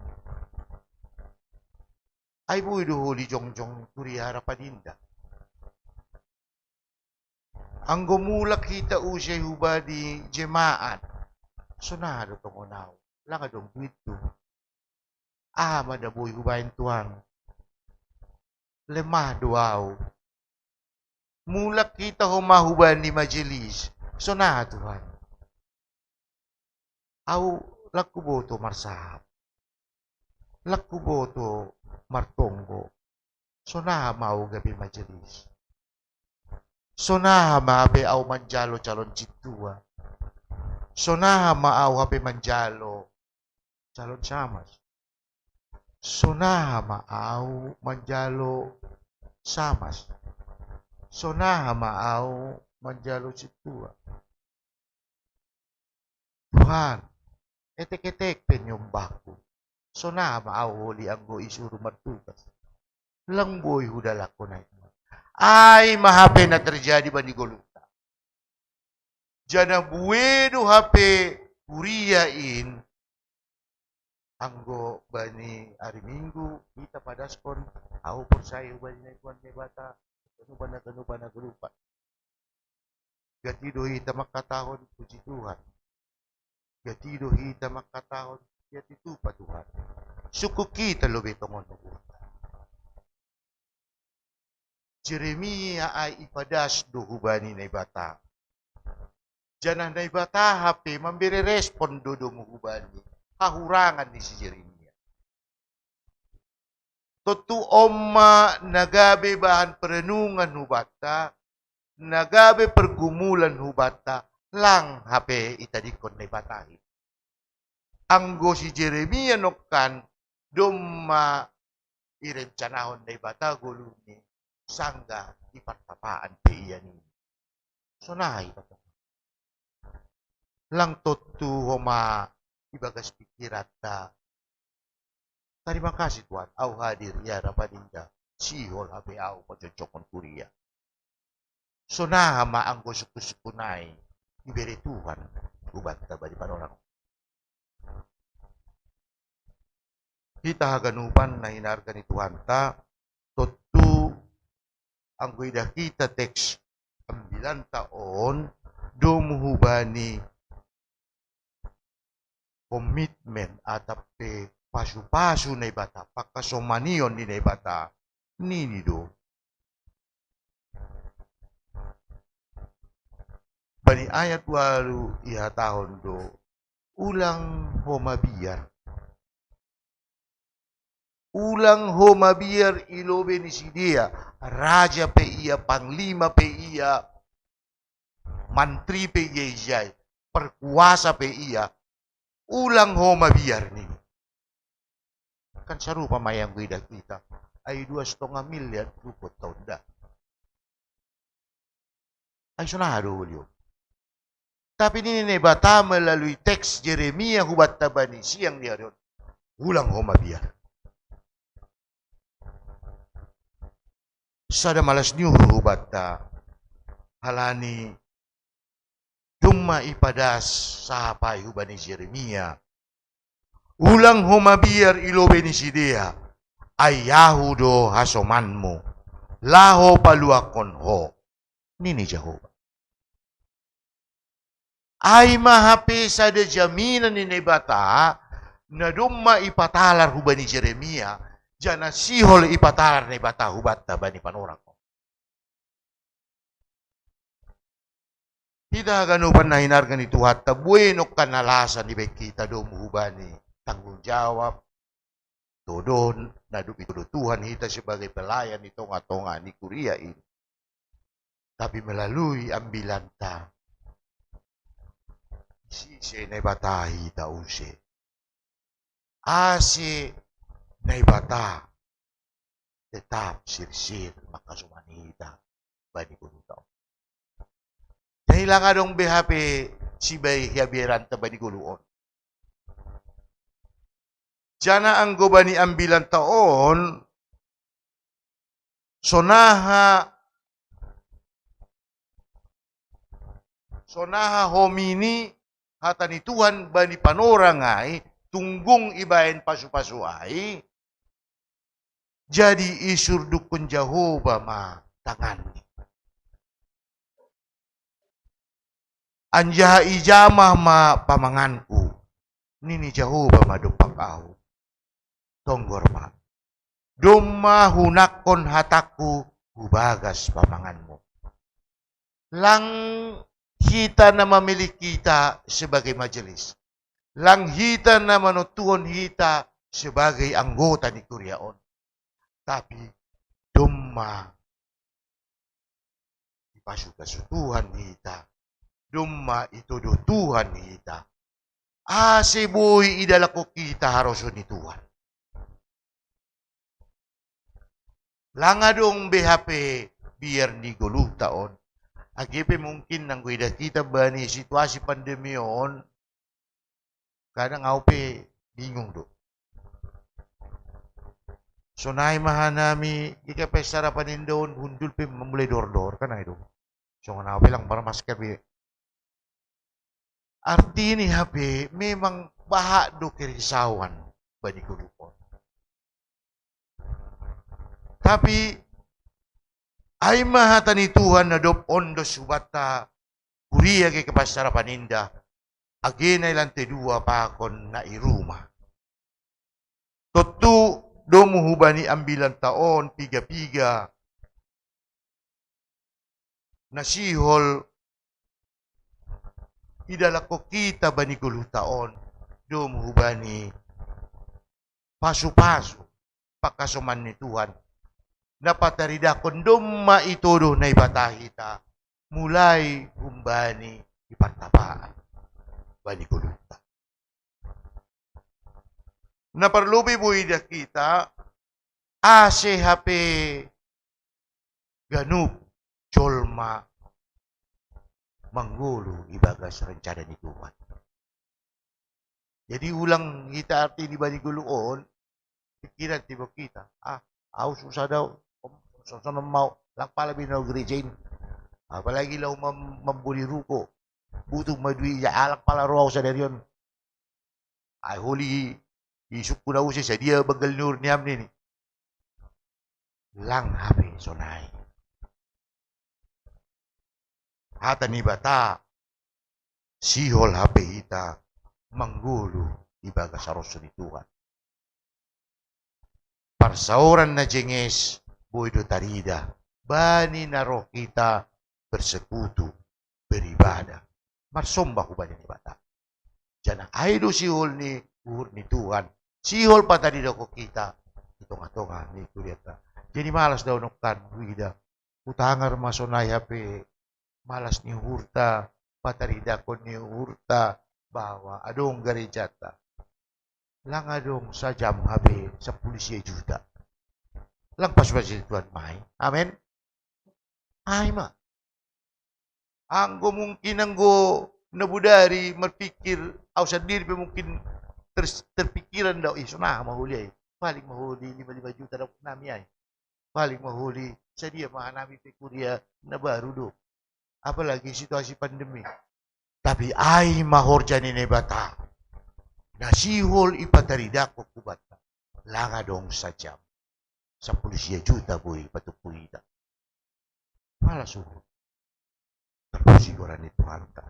Ai boi do holi jongjong kuria harapan inda? Anggo mulak hita use hubani jemaat, sonaha do tongon ahu? Lang adong duithu. Aha ma na boi hubahen, Tuhan? Lemah do ahu. Mulak hita homa hubani majelis, sonaha, Tuhan? Ahu lang huboto marsahap, lang huboto martonggo. Sonaha ma ahu gabe majelis? Sonaha ma hape ahu manjalo calon sintua? Sonaha ma ahu hape manjalo calon samas? Sonaha ma ahu manjalo samas? Sonaha ma ahu manjalo sintua? Tuhan, etek-etek pe niombahku. Sonaha ma ahu holi anggo isuru martugas? Lang boi hudalankon ai, Tuhan. Ai ma hape na terjadi bani goluhta. Janah buei do hape kuria in, anggo bani ari Minggu hita padaskon, ahu porsaya hubani Tuhan Naibata, ganupan na ganupan na ganupan. Gati do hita mangkatahon, puji Tuhan. Gati do hita mangkatahon, Ia titupa Tuhan. Sungkun hita lobi tongon. Jeremia ai ipadas do hubani Naibata. Janah Naibata hape mambere respon do domu hubani hahurangan ni si Jeremia. Tontu on ma na gabe bahan perenungan hubanta, na gabe pergumulan hubanta, lang hape itadingkon Naibata i. Anggo si Jeremia nongkan domma irencanahon Naibata goluni, sanggah di partapaan pe ia nini. Sonai. Lang tontu homa ibagas pikiranta. Tarima kasih Tuhan, au hadir ia rapaninda, sihol hape au pajonjongon kuria. Sonaha ma anggo sungkun-sungkun ai ibere Tuhan hubanta bani panorang. Hita haganupan na hinarga ni Tuhanta, tontu anggo idah hita teks ambilanta on, domu hubani komitmen atap pe pasu-pasu Naibata, pakasomanion ni Naibata, nini do. Bani ayat ualu ihatahon do, ulang ho mabiar. Ulang ho mabiar i lobei ni sidea, raja pe ia, panglima pe ia, mantri pe ia ijai, perkuasa pe ia, ulang ho mabiar nini. Kan sarupa ma i anggo idah hita, ai dua setengah miliar rupot taon da. Ai sonaha do uli on. Tapi nini Naibata melalui teks Jeremia hubanta bani siang ni ari on, ulang ho mabiar. Sada malas ni uhur hubanta, halani domma ipadas sahap ai hubani Jeremia, ulang ho mabiar i lobei ni sidea, ai ahu do hasomanmu, laho paluahon ho, nini Jahowa. Ai ma hape sada jaminan ni Naibata, na domma ipatalar hubani Jeremia, janah sihol ipatalar Naibata hubanta bani panorang. Hita haganupan na hinarga ni Tuhanta, buei nongkan alasan ibaen hita domu hubani tanggung jawab, todo na dob itodo Tuhan hita sebagai pelayan di tonga-tonga ni kuria ini. Tapi melalui ambilanta, sise Naibata hita use. Ase Naibata tetap sirsir mangkasomani hita bani goluhta on. Jadi lang adong be hape sibai habiaranta bani goluh on. Janah anggo bani ambilanta on, sonaha, sonaha homini hata ni Tuhan bani panorang ai, tunggung ibaen pasu-pasu ai, jadi isurdukkon Jahowa ma tanganni. Anjaha ijamah ma pamanganku, nini Jahowa ma dompak ahu. Tonggor ma. Domma hunangkon hatangku hu bagas pamanganmu. Lang hita na mamilih hita sebagai majelis. Lang hita na manontuhon hita sebagai anggota ni kuria on. Tapi domma ipasupasu Tuhan hita, domma itodo Tuhan hita, ase boi idalankon hita harosuh ni Tuhan. Lang adong be hape biar ni goluhta on. Age pe mungkin anggo idah hita bani situasi pandemi on, kadang ahu pe bingung do. Sonai ma hanami, ika pe sarapan indaon hundul pe mamulai dor-dor, kan ai do. Songon ahu pe lang marmasker be. Artini hape memang bahat do kerisauan bani goluh on. Tapi ai ma hata ni Tuhan na dob ondos hubanta, kuria age pe sarapan indah, age na i lantai dua pakon na i rumah. Tontu domu hubani ambilan taon piga-piga na sihol idalako kita bani goluh taon, domu hubani pasu-pasu pakasoman ni Tuhan. Na pataridahkon domma itodoh Naibata hita, mulai humbani ipartapaan bani goluhta. Na parlobei boi da kita, ase hape ganup jolma manggoluh ibagas rencana ni Tuhan. Jadi ulang hita arti ni bani goluh on, pikiran tiba kita. Ah, au susah dau, sonon mau, lang pala bina gereja ini. Apalagi lau mem membuli ruko, butuh madui ja alang pala roau sadarion. Ai holi isukku na use sadia banggal nur niam nini. Lang hape sonai. Hata ni bata, sihol hape hita manggoluh ibagas harosuh ni Tuhan. Parsaoran na jenges boi do tarida bani na roh hita bersekutu, beribadah, marsombah hubani Naibata. Janah ai do sihol ni uhur ni Tuhan, sihol pataridahkon kita di tongah-tongah ni kuliahta. Jadi malas dau nongkan huida, hutangar ma sonai hape malas ni uhurta, pataridahkon ni uhurta bahwa adong garejata. Lang adong sajam hape sampulu sia juta. Lang pasu-pasu Tuhan mai. Amen. Ai ma. Anggo mungkin anggo na bodari marpikir, au sandiri pe mungkin ter terpikiran dau, ih, sonaha ma holi ai. Paling ma holi lima lima juta dapot nami ai. Paling ma holi sadia ma hanami pe kuria na baru do. Apalagi situasi pandemi. Tapi ai ma horja ni Naibata na sihol ipataridahkon hubanta. Lang adong sajam sampulu sia juta boi patumpu hita. Malas uhur. Terpuji goran ni Tuhanta.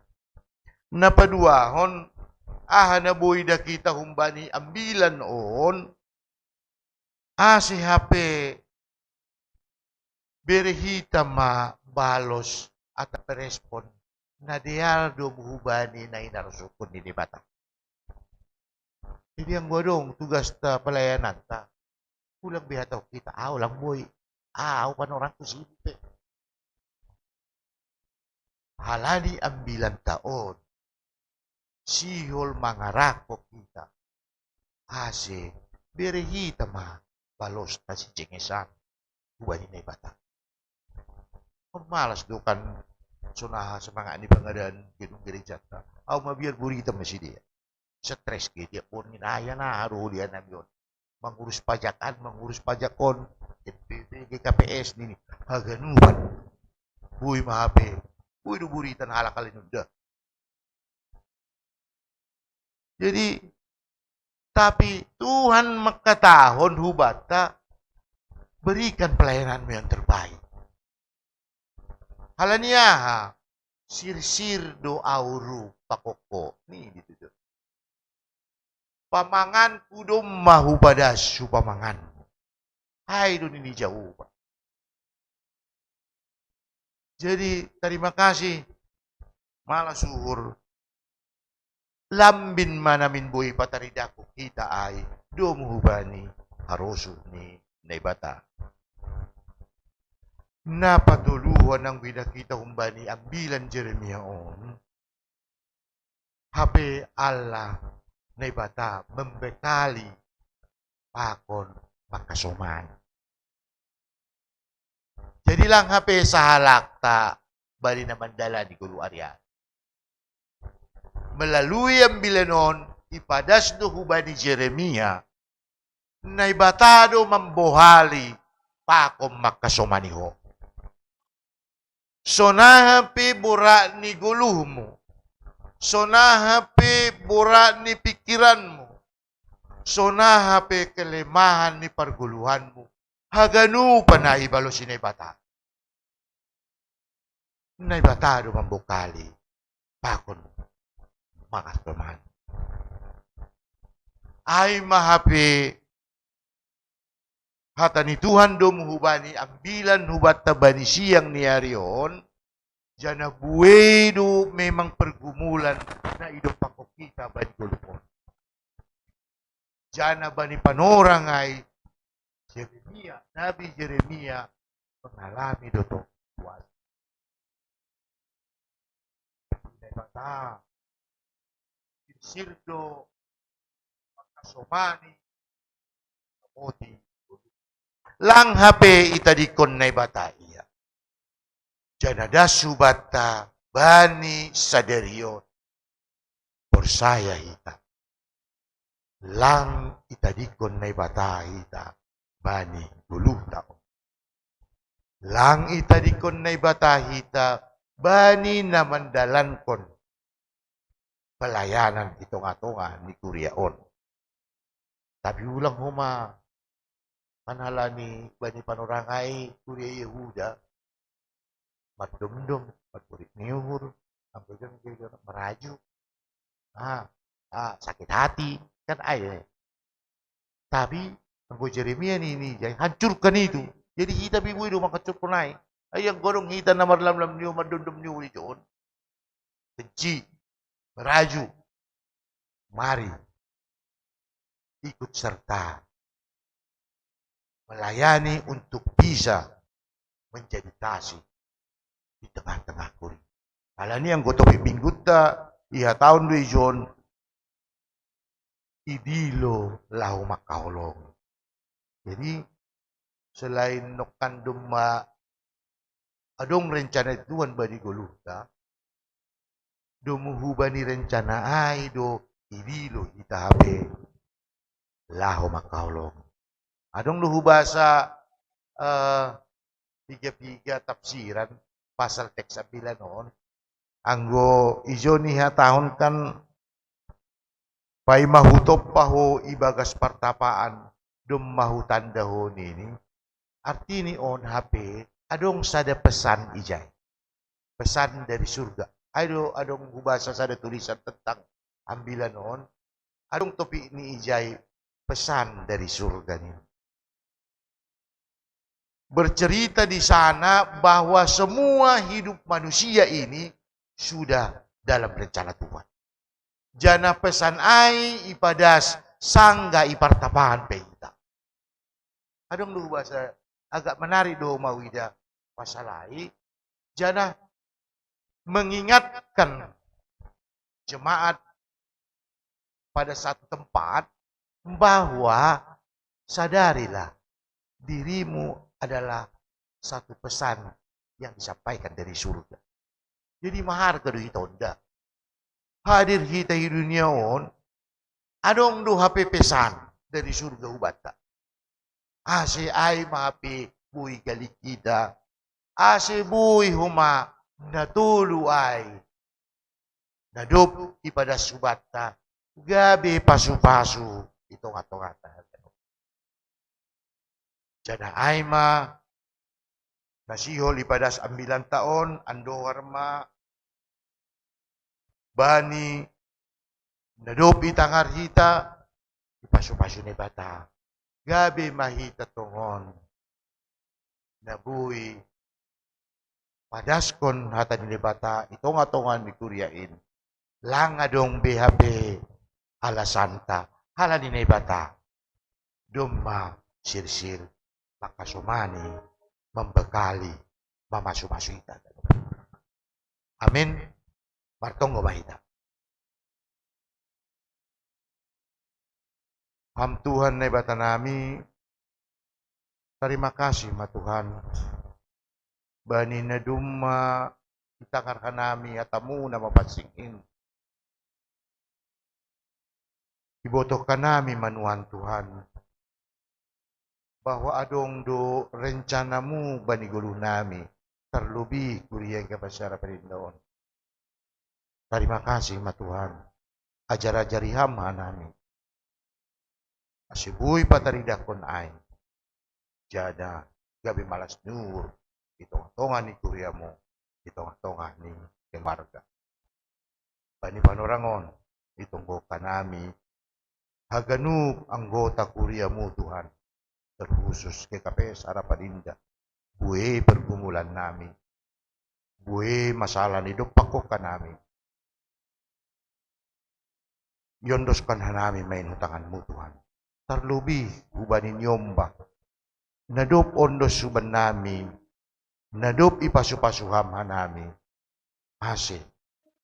Na paduahon, aha na boi da kita humbani ambilan on, ase hape bere hita ma balos atap respon na deal do hubani na hinarosuhkon ni Naibata. Jadi anggo adong tugasta pelayananta, ulang be hatahon hita, au lang boi, au panorangku sibuk pe. Halani ambilanta on sihol mangarahkon hita, ase bere hita ma balosta sijengesan hubani Naibata. Malas do kan sonaha semangat ni pangadaan gedung gerejanta. Au mabiar buri hita ma sidea. Stres ge tiap borngin, ai na aha do holian nami on. Mangurus pajak an, mangurus pajak on, N P P, G K P S nini. Haganupan. Boi ma hape. Boi do buritan halak-halak nunda. Jadi, tapi Tuhan mangkatahon hubanta, berikan pelayananmu yang terbaik. Halani aha? Sirsir do au ruh pakokko. Ni dituju. Pamanganku domma hupadas hu pamanganmu. Ai do nini Jahowa. Jadi, terima kasih. Malas uhur. Lambin ma namin boi pataridahkon hita ai domu hubani harosuh ni Naibata. Na patoluhon anggo ida hita humbani ambilan Jeremia on, hape Allah Naibata membekali pakon mangkasomani. Jadi lang hape sahalakta bani na mandalani goluh ari an. Melalui ambilan on ipadas do hubani Jeremia, Naibata do mambohali pakon mangkasomani ho. Sonaha pe borat ni goluhmu, sonaha pe borat ni pikiranmu, sonaha pe kelemahan ni pargoluhanmu, haganupan ai ibalosi Naibata. Naibata do mambokali pakon mangkasomani. Ai ma hape Hata ni Tuhan do muhubani ambilan hubanta bani siang ni ari on, jana buei do memang pergumulan na idompakkon hita bani goluh on. Jana bani panorang ai Jeremia, Nabi Jeremia mengalami do tong puasa. Naibata sirsir do mangkasomani, moti. Lang hape itadingkon Naibata ia. Jana das hubanta bani sadari on. Porsaya hita. Lang itadingkon Naibata hita bani goluhta on. Lang itadingkon Naibata hita bani na mandalankon pelayanan i tonga-tonga ni kuria on. Tapi ulang homa manalani bani panorang ai kuria Yehuda, mardomdom, marborit ni uhur, anggo jon, anggo jon, maraju. Ah, ah, sakit hati, kan ai. Tapi anggo Jeremia nini ijai, hancurkan itu. Jadi hita pe buei do manghancurkan ai. Ai anggo adong hita na marlamlam ni uhur, mardomdom ni uhur ijon, benci, maraju, mari ikut serta melayani untuk bisa menjadi kasih di tengah-tengah kuria. Alani anggo topik minggunta, ihatahon do ijon, idilo laho mangkaholongi. Jadi selain nongkan domma adong rencana Tuhan bani goluhta, domu hubani rencana ai do idilo hita hape laho mangkaholongi. Adong do hubasa eh, piga-piga tafsiran pasal teks ambilan on. Anggo ijon ihatahon kan, paima hutompa ho ibagas partapaan, domma hutanda ho nini. Artini on hape adong sada pesan ijai. Pesan dari surga. Ai do adong hubasa sada tulisan tentang ambilan on, adong topik ni ijai, pesan dari surga ni. Bercerita di sana bahwa semua hidup manusia ini sudah dalam rencana Tuhan. Jana pesan ai ipadas sangga i partapaan pe hita. Adong do hubasa, agak menarik do mauida pasal ai, jana mengingatkan jemaat pada satu tempat bahwa sadarilah dirimu adalah satu pesan yang disampaikan dari surga. Jadi maharga do hita on da. Hadir hita i dunia on, adong do hape pesan dari surga hubanta. Ase ai ma hape buei galik hita, ase buei homa na tolu ai na dob ipadas hubanta, gabe pasu-pasu i tonga-tonganta. Jana ai ma na sihol ipadas ambilanta on, andohar ma bani na dob itangar hita, ipasu-pasu Naibata. Gabe ma hita tongon na boi padaskon hata ni Naibata i tonga-tonga ni kuria in. Lang adong be hape alasanta, ala ni Naibata domma sirsir mangkasomani, mambekali, mamasu-masu hita. Amin. Martonggo ma hita. Ham Tuhan Naibata nami, tarima kasih ma Tuhan, bani na domma itangar hanami hatamu na mapansing in. Ibotoh hanami ma nuan Tuhan, bahwa adong do rencanamu bani goluh nami, tarlobi kuria Ingapas Sara Perindaon. Tarima kasih ma Tuhan, ajar-ajari ham hanami, ase boi pataridahkon ai, jada gabe malas ni uhur i tonga-tonga ni kuriamu, i tonga-tonga ni keluarga. Bani panorang on, itonggohon hanami haganup anggota kuriamu Tuhan, terkhusus G K P S Harapan Indah. Bue pergumulan nami, bue masalah ni dompak ho hanami. Iondoskan hanami ma i hu tanganmu Tuhan. Tarlobih hubani niombah. Na dob ondos huban nami, na dob ipasu-pasu ham hanami. Ase,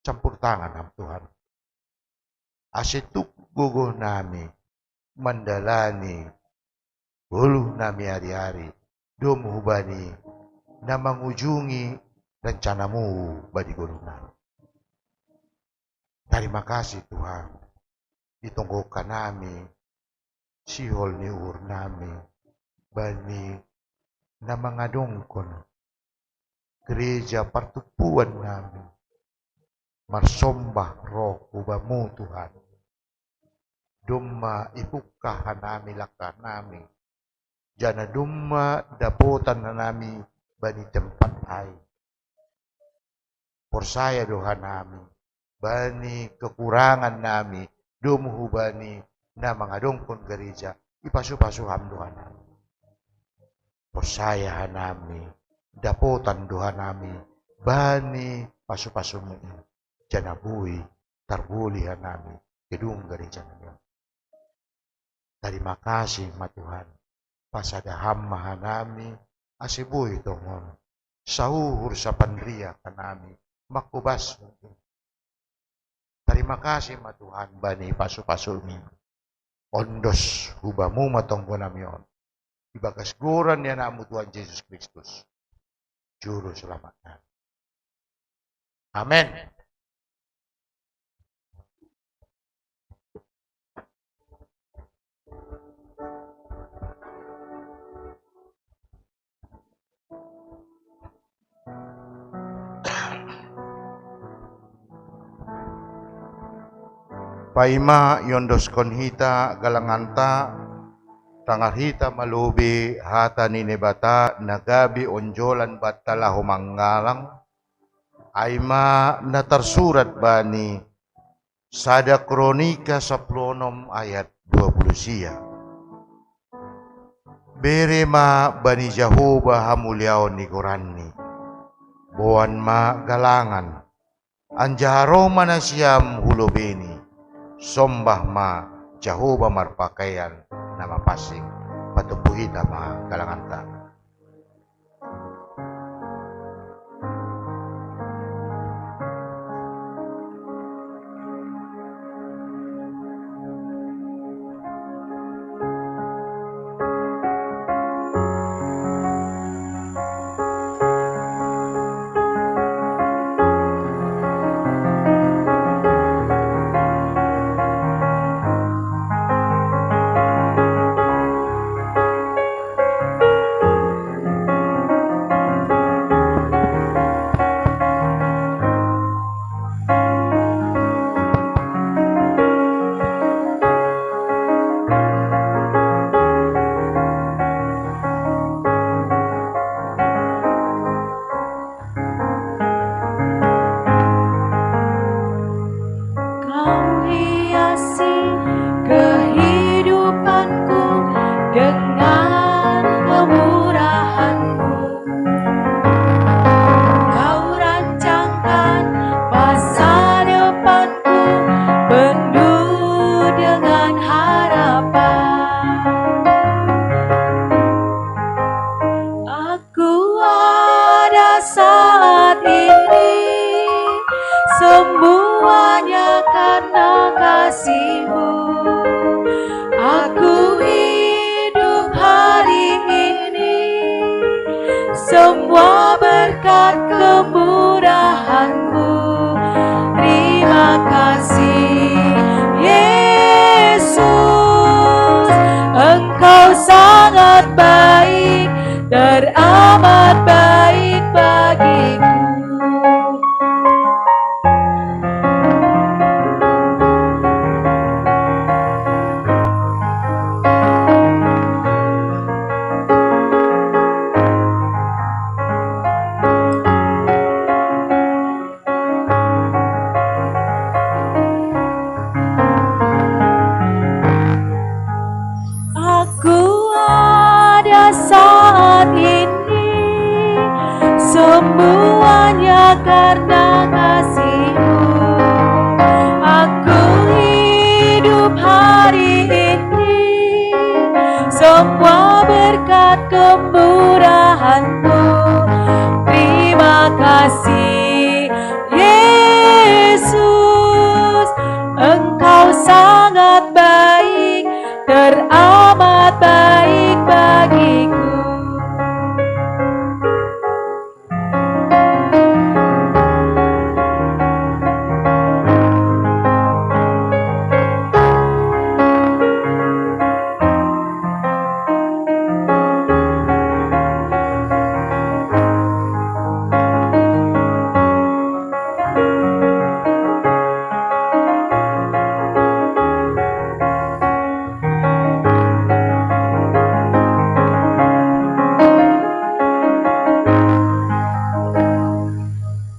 campur tangan ham Tuhan. Ase tuk gogoh nami mandalani goluh nami ari-ari, domu hubani na mangujungi rencanamu bani goluh nami. Tarima kasih Tuhan, ditonggohkan nami sihol ni uhur nami bani na mangadongkon gereja partumpuan nami, marsombah roh hu Bamu Tuhan. Domma ipungkah hanami langkah nami, janah domma dapotan hanami bani tempat ai. Porsaya do hanami bani kekurangan nami, domu hubani na mangadongkon gereja, ipasu-pasu ham do hanami. Porsaya hanami, dapotan do hanami bani pasu-pasumu i, janah boi targolih hanami gedung gereja nami on. Tarima kasih ma Tuhan, pasada ham ma hanami, ase boi tongon sauhur sapanriah hanami mangkobasmu. Tarima kasih ma Tuhan bani pasu-pasumi. Ondos hu Bamu ma tonggo nami on, ibagas goran ni Anakmu Tuhan Jesus Kristus, Juru Selamat nami. Amen. Paima iondoskon hita galanganta, tangar hita ma lobei hata ni Naibata na gabe onjolan banta laho manggalang, ai ma na tarsurat bani sada Kronika sapuluh onom ayat dua puluh sia. Bere ma bani Jahowa hamuliaon ni goranni. Boan ma galangan, anjaha roh ma nasiam hu lobeini. Sombah ma Jahowa marpakaian na mapansing. Patumpu hita ma galanganta. Kau hiasi kehidupanku dengan kemurahanmu. Kau rancangkan masa depanku penuh dengan harapan. Aku ada saat ini, semuanya karena kasih-Mu. Aku hidup hari ini, semua berkat kemurahan-Mu. Terima kasih, Yesus, Engkau sangat baik, teramat baik bagiku. teramat baik bagiku.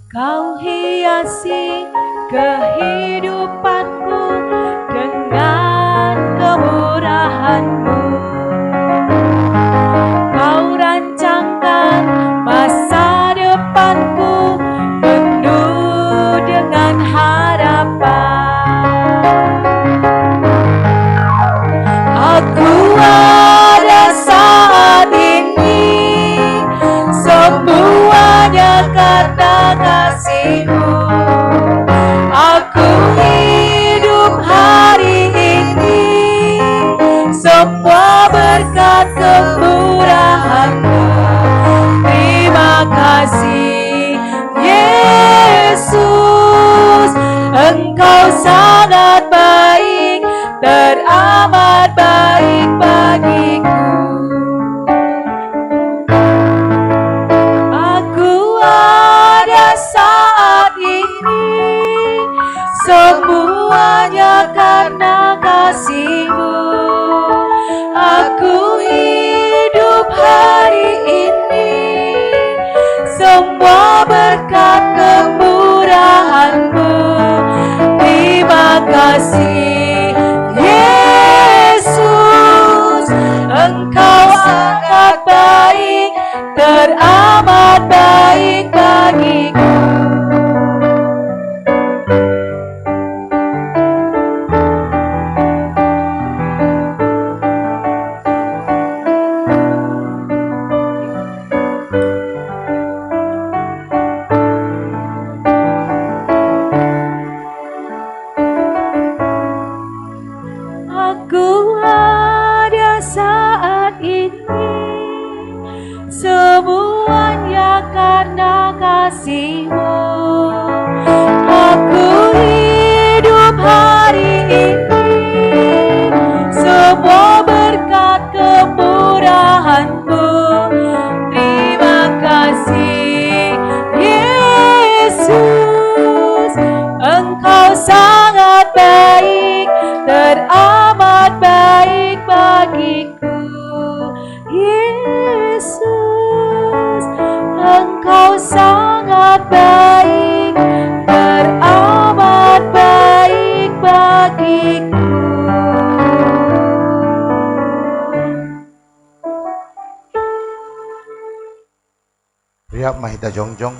Kau hiasi kehidupanku dengan kemurahanmu. Kau rancangkan masa depanku penuh dengan harapan. Aku ada saat ini, semuanya karena kasihmu. Aku hidup hari ini, semua berkat kemurahanmu. Terima kasih, Yesus, Engkau sangat baik, teramat baik bagiku. Aku ada saat ini, semuanya karena kasihmu. Aku hidup hari ini, semua berkat kemurahanmu. Terima kasih, Yesus, Engkau sangat baik, teramat baik bagiku. Aku ada saat ini, semuanya karena kasihmu. Aku hidup hari ini, semua berkat kemurahanmu. Terima kasih, Yesus, Engkau sangat baik, teramat baik bagiku. Yesus, Engkau sangat baik, teramat baik bagiku. Riap ma hita jongjong.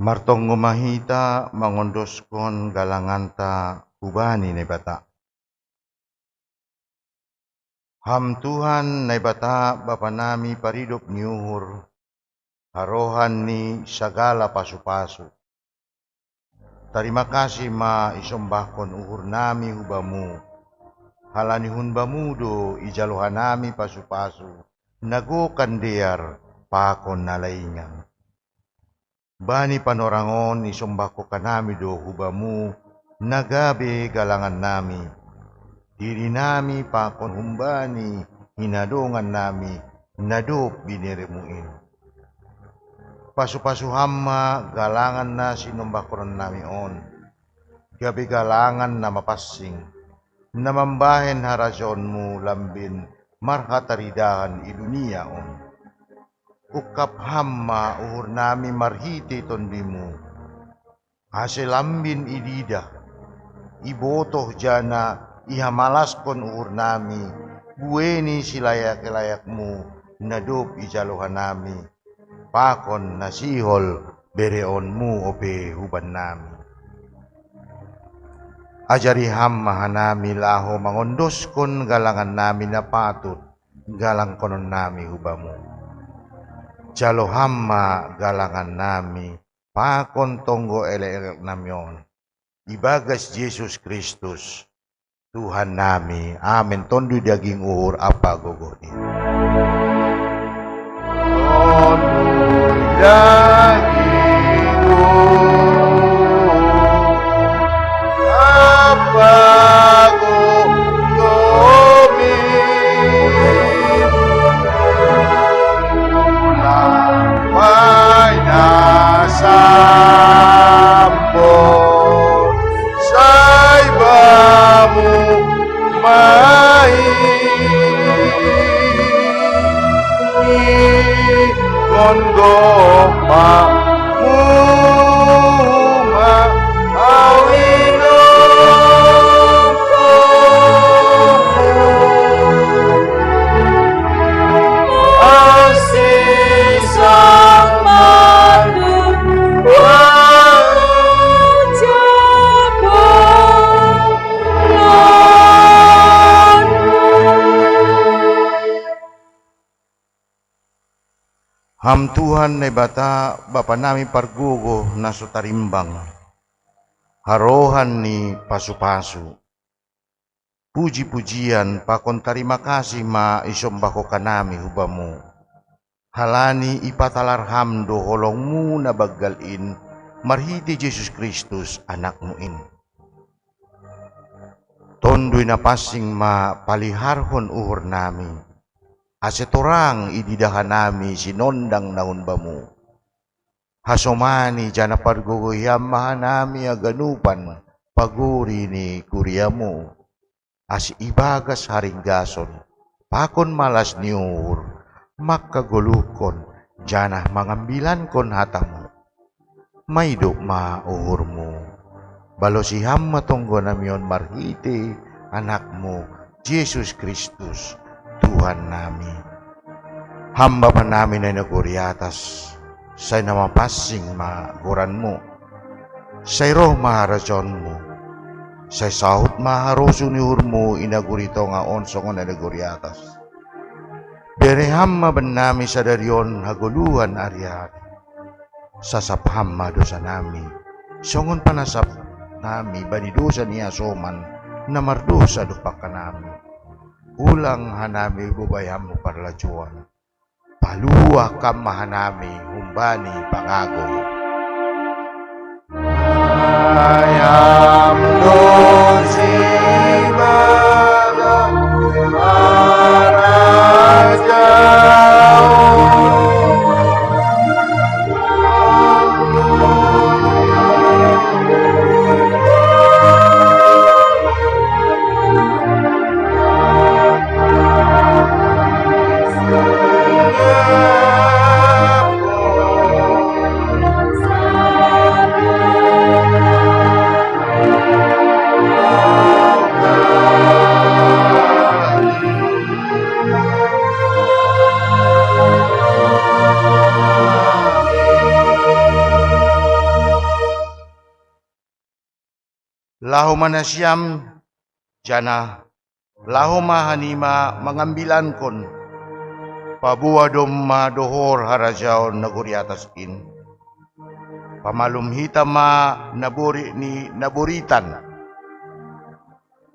Martonggo ma hita mangondoskon galanganta hubani Naibata. Ham Tuhan Naibata, Bapa nami paridop ni uhur, harohan ni sagala pasu-pasu. Tarima kasih ma isombahkon uhur nami hu Bamu, halani hun Bamu do ijalo hanami pasu-pasu, na gokan dear pakon na laingan. Bani panorang on isombahkon hanami do hu Bamu na gabe galangan nami, diri nami pakon humbani hinadongan nami na dob binereMu in. Pasu-pasu Ham ma galangan na sinombahkonon nami on, gabe galangan na mapansing, na mambahen harajaonMu lambin marhataridahan i dunia on. Ungkap Ham ma uhur nami marhitei TondiMu, ase lambin ididah, ibotoh janah ihamalaskon uhur nami, buei ni silayak-layakMu na dob ijalo hanami, pakon na sihol bereonMu ope hubannami. Ajari Ham ma hanami laho mangondoskon galangan nami na patut galangkonon nami hu Bamu. Jalo Ham ma galangan nami pakon tonggo elek-elek nami on. ibagas Jesus Kristus, Tuhan nami. Amen. Tonduy daging uhur, ampa gogo ni. Tonduy daging uhur, ampa gogo ni. Ulang mai na sambo sai bamu mai. Ikon gok ma muma au inongko. Asi sang madu wau jabon. Ham Tuhan Naibata, Bapa nami pargogo na so tarimbang, harohan ni pasu-pasu, puji-pujian pakon tarima kasih ma isombahon hanami hu Bamu, halani ipatalar Ham do holongMu na banggal in marhite Jesus Kristus, AnakMu in. Tonduy na pansing ma paliharhon uhur nami, ase torang ididah hanami sinondang na hun Bamu. Hasomani janah pargogoian ma hanami haganupan pagori ni kuriaMu, ase ibagas haringgason pakon malas ni uhur mangkagoluhkon janah mangambilankon hataMu. Maidop ma uhurMu. Balosi Ham ma tonggo nami on marhite AnakMu, Jesus Kristus, Tuhan nami. Ham Bapa nami na i nagori atas, sai na mapansing ma goranMu. Sai roh ma harajaonMu. Sai saut ma harosuh ni uhurMu i nagori tongah on songon na i nagori atas. Bere Ham ma bannami sadari on hagoluhan ari-ari. Sasap Ham ma dosanami, songon panasap nami bani dosa ni hasoman na mardosa dompak hanami. Ulang hanami bobai Ham hu parlajouan. Paluah Ham ma hanami humbani pangago. Ayam dosi Laho ma nasiam, janah laho ma hanima mangambilankon. Paboa domma dohor harajaon nagori atas in. Pamalum hita ma na borit ni na boritan,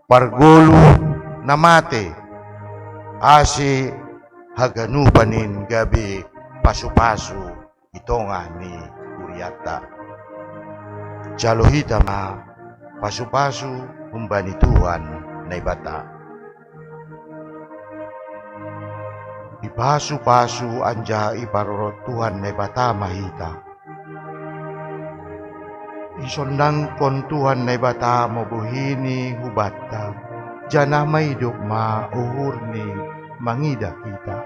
pargoluh na mate, ase haganupan in gabe pasu-pasu i tongah ni kurianta. Jalo hita ma pasu-pasu humbani Tuhan Naibata. Ipasu-pasu anjaha iparorot Tuhan Naibata ma hita. Isondangkon Tuhan Naibata ma bohini hubanta, janah maidop ma uhurni mangidah hita.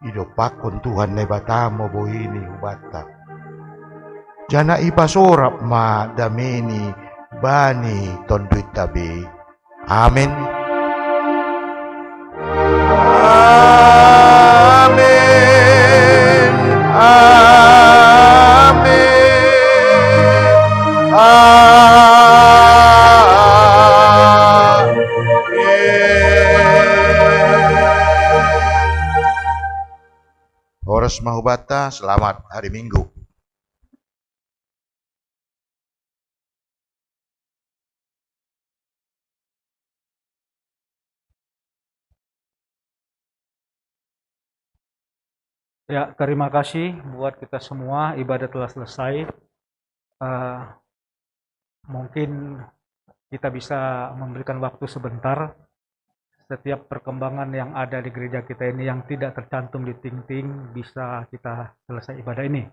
Idompakkon Tuhan Naibata ma bohini hubanta, janah ipasorap ma dameni bani tonduinta be. Amen. Amen. Amen. Amen. Horas ma hubanta, selamat hari Minggu. Ya, terima kasih buat kita semua. Ibadah telah selesai. Eh, mungkin kita bisa memberikan waktu sebentar. Setiap perkembangan yang ada di gereja kita ini yang tidak tercantum di ting-ting bisa kita selesai ibadah ini.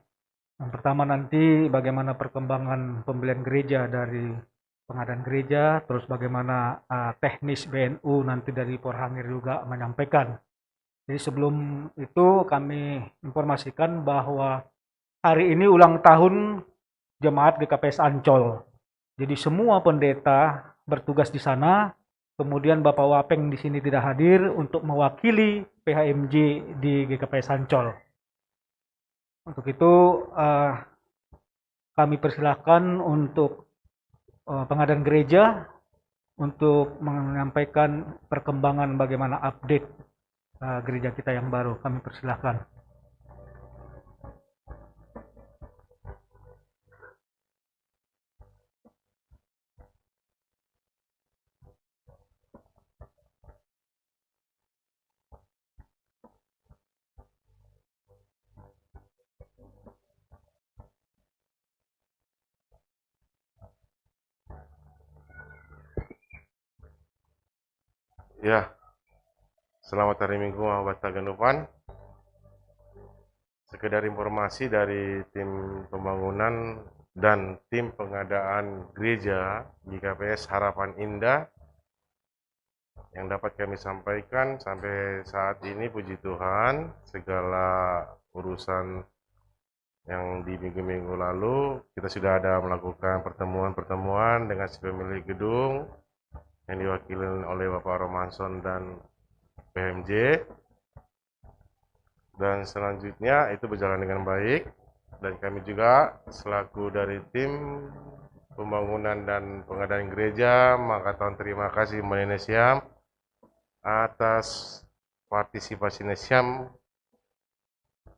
Yang pertama, nanti bagaimana perkembangan pembelian gereja dari pengadaan gereja, terus bagaimana, eh, teknis B N U nanti dari Porhangir juga menyampaikan. Jadi sebelum itu kami informasikan bahwa hari ini ulang tahun jemaat G K P S Ancol. Jadi semua pendeta bertugas di sana, kemudian Bapak Wapeng di sini tidak hadir untuk mewakili P H M J di G K P S Ancol. Untuk itu, eh, kami persilahkan untuk, eh, pengadaan gereja untuk menyampaikan perkembangan bagaimana update, eh, gereja kita yang baru. Kami persilahkan. Ya, selamat hari Minggu, Mama Bata Ganupan. Sekedar informasi dari tim pembangunan dan tim pengadaan gereja G K P S Harapan Indah yang dapat kami sampaikan sampai saat ini, puji Tuhan, segala urusan yang di minggu-minggu lalu kita sudah ada melakukan pertemuan-pertemuan dengan si pemilik gedung yang diwakili oleh Bapak Romanson dan P M J. Dan selanjutnya itu berjalan dengan baik. Dan kami juga selaku dari tim pembangunan dan pengadaan gereja mengatakan terima kasih Mbak Nene Siam atas partisipasi Nesiam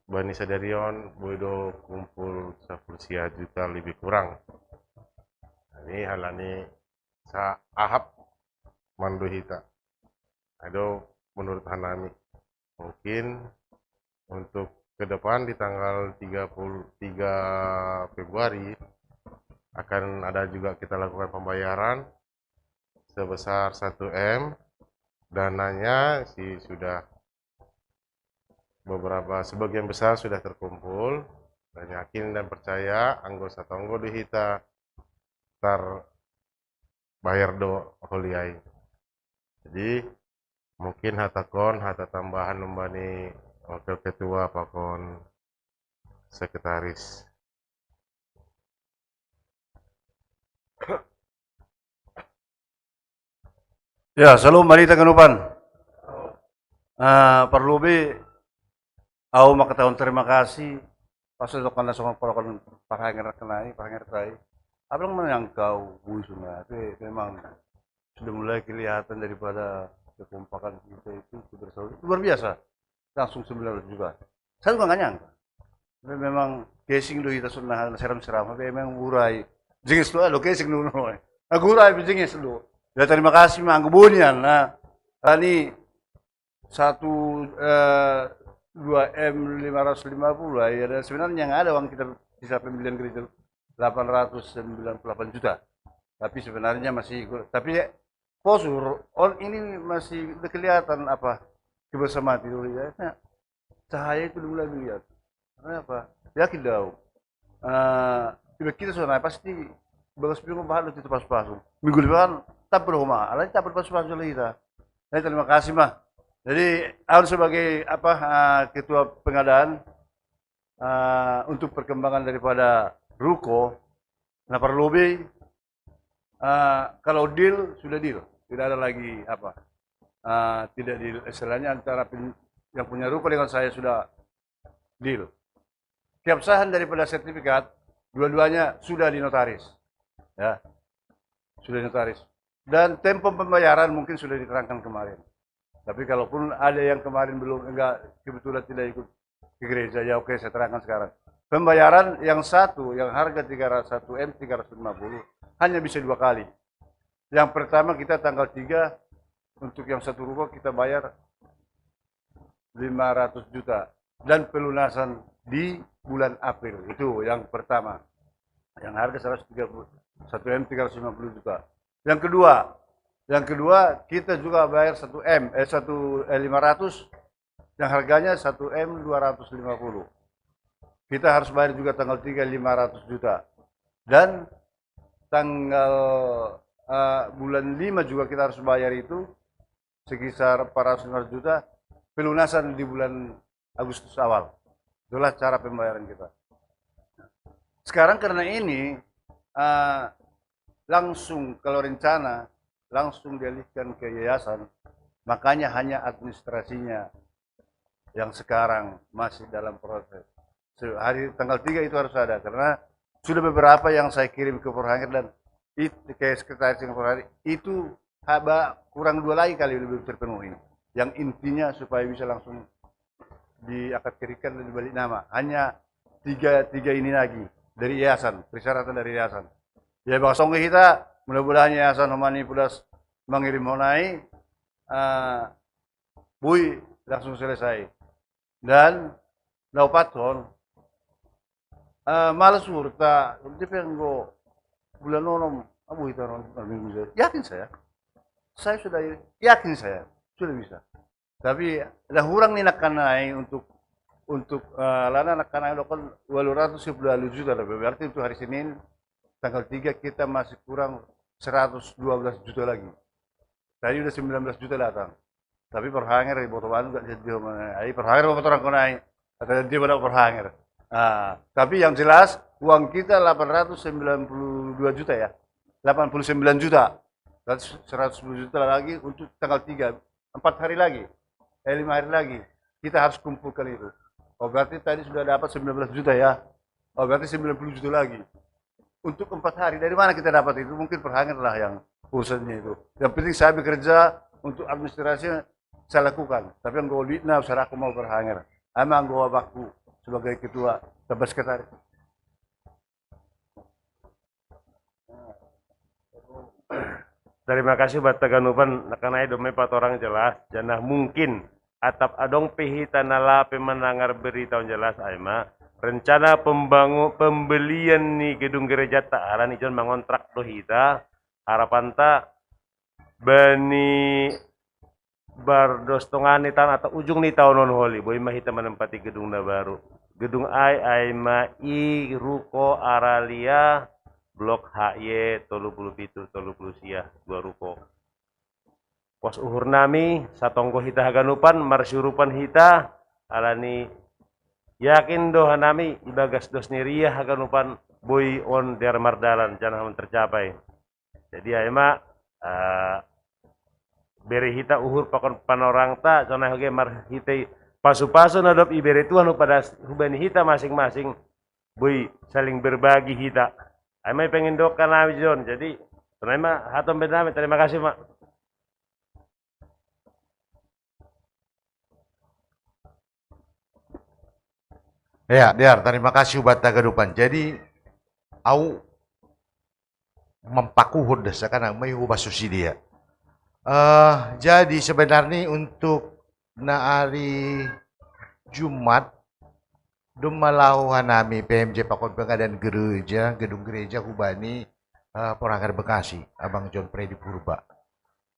Bani Sadarion Boydo kumpul sepuluh juta lebih kurang. Ini halani sa ahap manduhita. Aduh, menurut Hanami mungkin untuk ke depan di tanggal tiga puluh tiga Februari akan ada juga kita lakukan pembayaran sebesar satu M. Dananya si sudah beberapa, sebagian besar sudah terkumpul, dan yakin dan percaya anggota tonggo duhita tar bayar do holiai. Jadi mungkin hatakon hata tambahan membani wakil ketua pakon sekretaris. Ya, salam barita kanupan. Uh, perlu bi au makatahuan terima kasih pas untuk kana songo kolokon parhanger kenai parhanger tai. Abang menyangkau bui sungai, tapi memang sudah mulai kelihatan daripada kekompakan kita itu kebersamaan luar biasa. Langsung sembilan ratus juta. Saya juga nggak nyangka. Tapi memang casing do hita sudah seram-seram, tapi memang urai jengis do, lo casing do no. Nah, urai jengis do. Ya terima kasih mang kebunian. Nah, ini satu eh, dua M lima ratus lima puluh lah ya. Dan sebenarnya yang ada uang kita bisa pembelian gereja delapan ratus sembilan puluh delapan juta. Tapi sebenarnya masih tapi posur on ini masih kelihatan apa kebersamaan itu ya. Nah, cahaya itu mulai melihat. Kenapa? Yakin dau. Uh, kita sudah pasti bagus bingung bahas itu pas-pas. Minggu depan tak berhoma, alai tak berpas-pas kita. Jadi terima kasih mah. Jadi aku sebagai apa uh, ketua pengadaan uh, untuk perkembangan daripada ruko, nah perlu lebih uh, kalau deal sudah deal, tidak ada lagi apa uh, tidak deal istilahnya antara yang punya ruko dengan saya sudah deal. Keabsahan daripada sertifikat dua-duanya sudah dinotaris. Ya. Sudah dinotaris. Dan tempo pembayaran mungkin sudah diterangkan kemarin. Tapi kalaupun ada yang kemarin belum enggak kebetulan tidak ikut ke gereja, ya oke saya terangkan sekarang. Pembayaran yang satu, yang harga tiga ratus satu M tiga ratus lima puluh hanya bisa dua kali. Yang pertama kita tanggal tiga untuk yang satu rumah kita bayar lima ratus juta. dan pelunasan di bulan April. Itu yang pertama. Yang harga seratus tiga puluh, satu M tiga ratus lima puluh juta. Yang kedua, yang kedua kita juga bayar satu M, eh satu eh, lima ratus, yang harganya satu M dua ratus lima puluh. Kita harus bayar juga tanggal tiga lima ratus juta. Dan tanggal eh, bulan lima juga kita harus bayar itu sekitar empat ratus lima puluh juta, pelunasan di bulan Agustus awal. Itulah cara pembayaran kita. Sekarang karena ini eh, langsung, kalau rencana langsung dialihkan ke yayasan, makanya hanya administrasinya yang sekarang masih dalam proses. Se- Hari tanggal tiga itu harus ada karena sudah beberapa yang saya kirim ke Fort Hangер dan it, ke sekretaris yang Fort Hangер itu haba kurang dua lagi kali lebih terpenuhi. Yang intinya supaya bisa langsung diakad kirikan dan dibalik nama. Hanya tiga tiga ini lagi dari yayasan, persyaratan dari yayasan. Ya bang songge kita, mudah-mudahan yayasan Homani Pudas mengirim honai, eh, bui langsung selesai. Dan lau paton, eh, malas urta, dia pengen go bulan onom, abu kita non minggu saya. Yakin saya, saya sudah yakin saya sudah bisa. Tapi dah kurang ni nakkanai untuk untuk eh, lana nakkanai lokal walu ratus sepuluh juta lebih. Berarti untuk hari Senin tanggal tiga kita masih kurang seratus dua belas juta lagi. Tadi udah sembilan belas juta datang. Tapi Fort Hangers di Botoban juga jadi dia mana. Ai Fort Hangers apa orang konai? Kata dia pada Fort Hangers. Ah, tapi yang jelas uang kita delapan ratus sembilan puluh dua juta ya. Delapan puluh sembilan juta. Dan seratus sepuluh juta lagi untuk tanggal tiga, empat hari lagi. Eh, lima hari lagi. Kita harus kumpulkan itu. Oh, berarti tadi sudah dapat sembilan belas juta ya. Oh, berarti sembilan puluh juta lagi. Untuk empat hari, dari mana kita dapat itu? Mungkin Fort Hangers lah yang urusannya itu. Yang penting saya bekerja untuk administrasi saya lakukan. Tapi yang gue duit nah, saya aku mau Fort Hangers. Emang gue waktu sebagai ketua tambah sekretaris. Terima kasih buat taganupan, nakanai domai patorang jelas. Janah mungkin atap adong pe hita nalape manangar berita on jelas ai ma rencana pembangun pembelian ni gedung gereja ta ala ni jon mangontrak do hita. Harapanta bani bardos tongan ni taon atau ujung ni taon on holi boi ma hita manempati gedung na baru. Gedung ai ai ma i ruko Aralia blok H Y tolu puluh pitu tolu puluh sia dua ruko. Pos uhur nami satonggo hita haganupan marsiurupan hita alani yakin do hanami ibagas dos ni ria haganupan boi on dear mardalan janah tercapai. Jadi ai ma uh, bere hita uhur pakon panorangta sonai hoge marhitei pasu-pasu na dob ibere Tuhan hupadas hubani hita masing-masing boi saling berbagi hita. Ai ma pengen doka nami John. Jadi sonai ma hatom benami. Terima kasih ma. Ya, Diar, terima kasih buat tagadupan. Jadi au mampakuhud da sakana mai hubasu si dia. Uh, jadi sebenarnya untuk na hari Jumat dum malau hanami P M J pakon pengadaan gereja, gedung gereja hubani uh, Poranger Bekasi, Abang John Freddy Purba.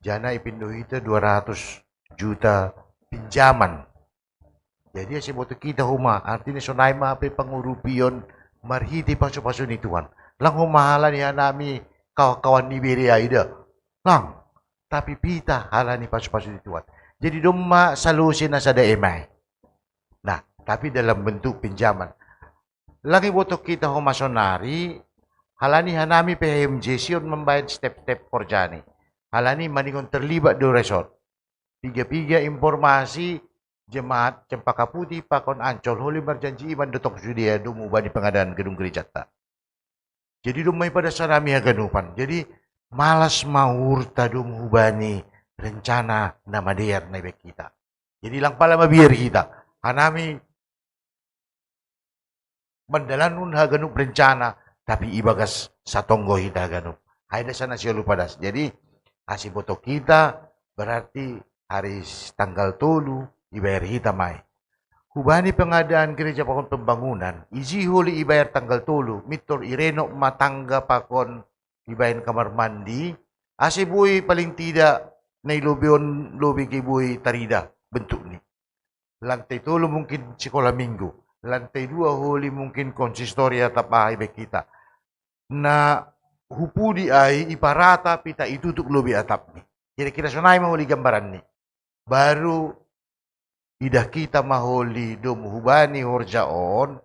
Jana ipindo hita dua ratus juta pinjaman. Jadi ase boto kita huma, artinya sonai ma pe pangurupion marhiti pasu-pasu ni Tuhan. Lang huma halani hanami kawan-kawan ni bere aida. Lang, tapi pita halani pasu-pasu ni Tuhan. Jadi domma solusi na sada emai. Nah, tapi dalam bentuk pinjaman. Lagi boto kita homa sonari, halani hanami P H M J sion membayar step-step korjani. Halani maningon terlibat do resort. Piga-piga informasi jemaat Cempaka Putih pakon Ancol holi marjanji iman dotong sudia domu bani pengadaan gedung gereja ta. Jadi dom mai pada sanami haganupan. Jadi malas ma hurta dom hubani rencana na madear na ibaen hita. Jadi lang pala mabiar hita. Hanami mandalanun haganup rencana, tapi ibagas satonggo hita haganup. Haida sana siolu padas. Jadi asi boto kita berarti hari tanggal tolu ibayar hita mai. Hubani pengadaan gereja pakon pembangunan, iji holi ibayar tanggal tolu, mitor irenop ma tangga pakon ibaen kamar mandi, ase boi paling tidak na ilobion lobi ke boi tarida bentukni. Lantai tolu mungkin sekolah minggu, lantai dua holi mungkin konsistori atap aha ibaen hita. Na hupudi ai iparata pita itutup lobi atapni. Kira-kira sonai ma holi gambaranni. Baru idah hita ma holi domu hubani horja on,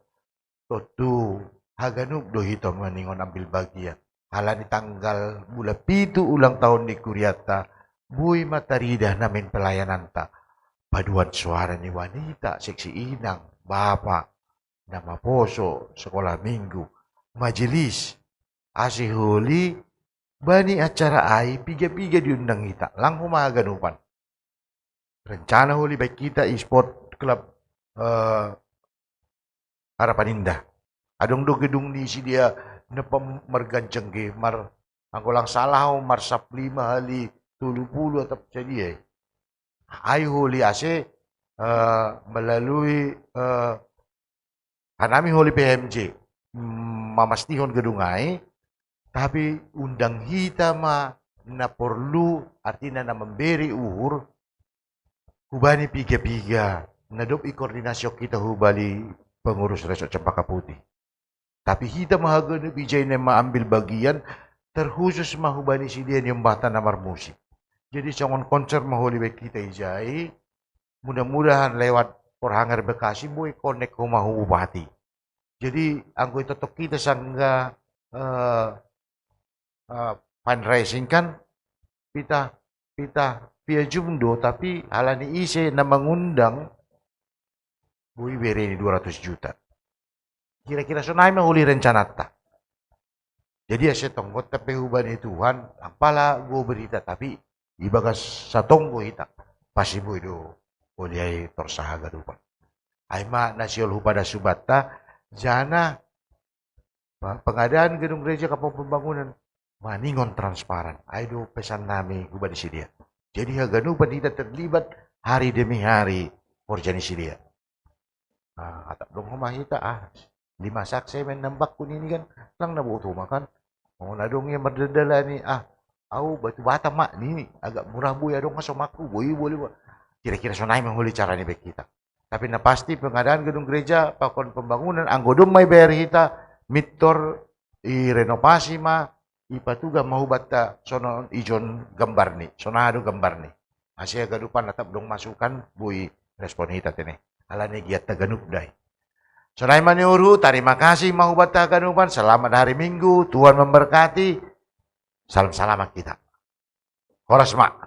tontu haganup do hita maningon ambil bagian. Halani tanggal bulan pitu ulang tahun ni kuriatta, boi ma tarida namen pelayananta. Paduan soara ni wanita, seksi inang, bapa, na maposo, sekolah minggu, majelis, ase holi bani acara ai piga-piga diundang hita, lang homa haganupan. Rencana holi baen hita i sport club, eh, Harapan Indah. Adong do gedung ni sidia na pem-, marganjang ge, mar, anggo lang salah ho, marsap lima hali tolu pulu atap sadia i. Ai holi ase, eh, melalui, eh, hanami holi P H M J, mm, mamastihon gedung ai, tapi undang hita ma na porlu, artina na mambere uhur, hubani piga-piga, na dob ikoordinasi hita hubani pengurus Resort Cempaka Putih. Tapi hita ma haganup ijai na maambil bagian, terkhusus ma hubani sidia ni ombahta na marmusik. Jadi songon konser ma holi baen hita ijai, mudah-mudahan lewat Porhanger Bekasi boi konek homa hu bupati. Jadi anggo itotok hita sangga, eh, eh, fundraising kan, pita, pita via Zoom do, tapi halani ise na mangundang, boi bereni dua ratus juta. Kira-kira sonai ma holi rencananta. Jadi ase tonggonta pe hubani Tuhan, lang pala gober hita, tapi ibagas satonggo hita, pasti boi do holi ai torus haganupan. Ai ma na sihol hupadas hubanta, jala, pa-, pengadaan gedung gereja pakon pembangunan, maningon transparan. Ai do pesan nami hubani sidia. Jadi haganupan hita terlibat hari demi hari horja ni sidia. Ah, atap dong homa hita, ah, lima sak semen nambakku nini kan, lang na boto ma kan. Oh, na dong ia mardalani, ah, au batu bata ma nini, agak murah boi, adong nga somakku, boi, boleh, bo-. Kira-kira sonai ma holi cara ni baen hita. Tapi na pasti pengadaan gedung gereja pakon pembangunan, anggo dong ma ibayar hita, mitor irenovasi ma, ipatuga ma hubanta sonon ijon gambarni, sonai do gambarni. Ase haganupan atap dong masukan, boi respon hita tene. Alani giatta ganup dai. Sonai ma ni uru, tarima kasih ma hubanta haganupan, selamat hari Minggu, Tuhan memberkati. Salam salamat hita. Horas ma.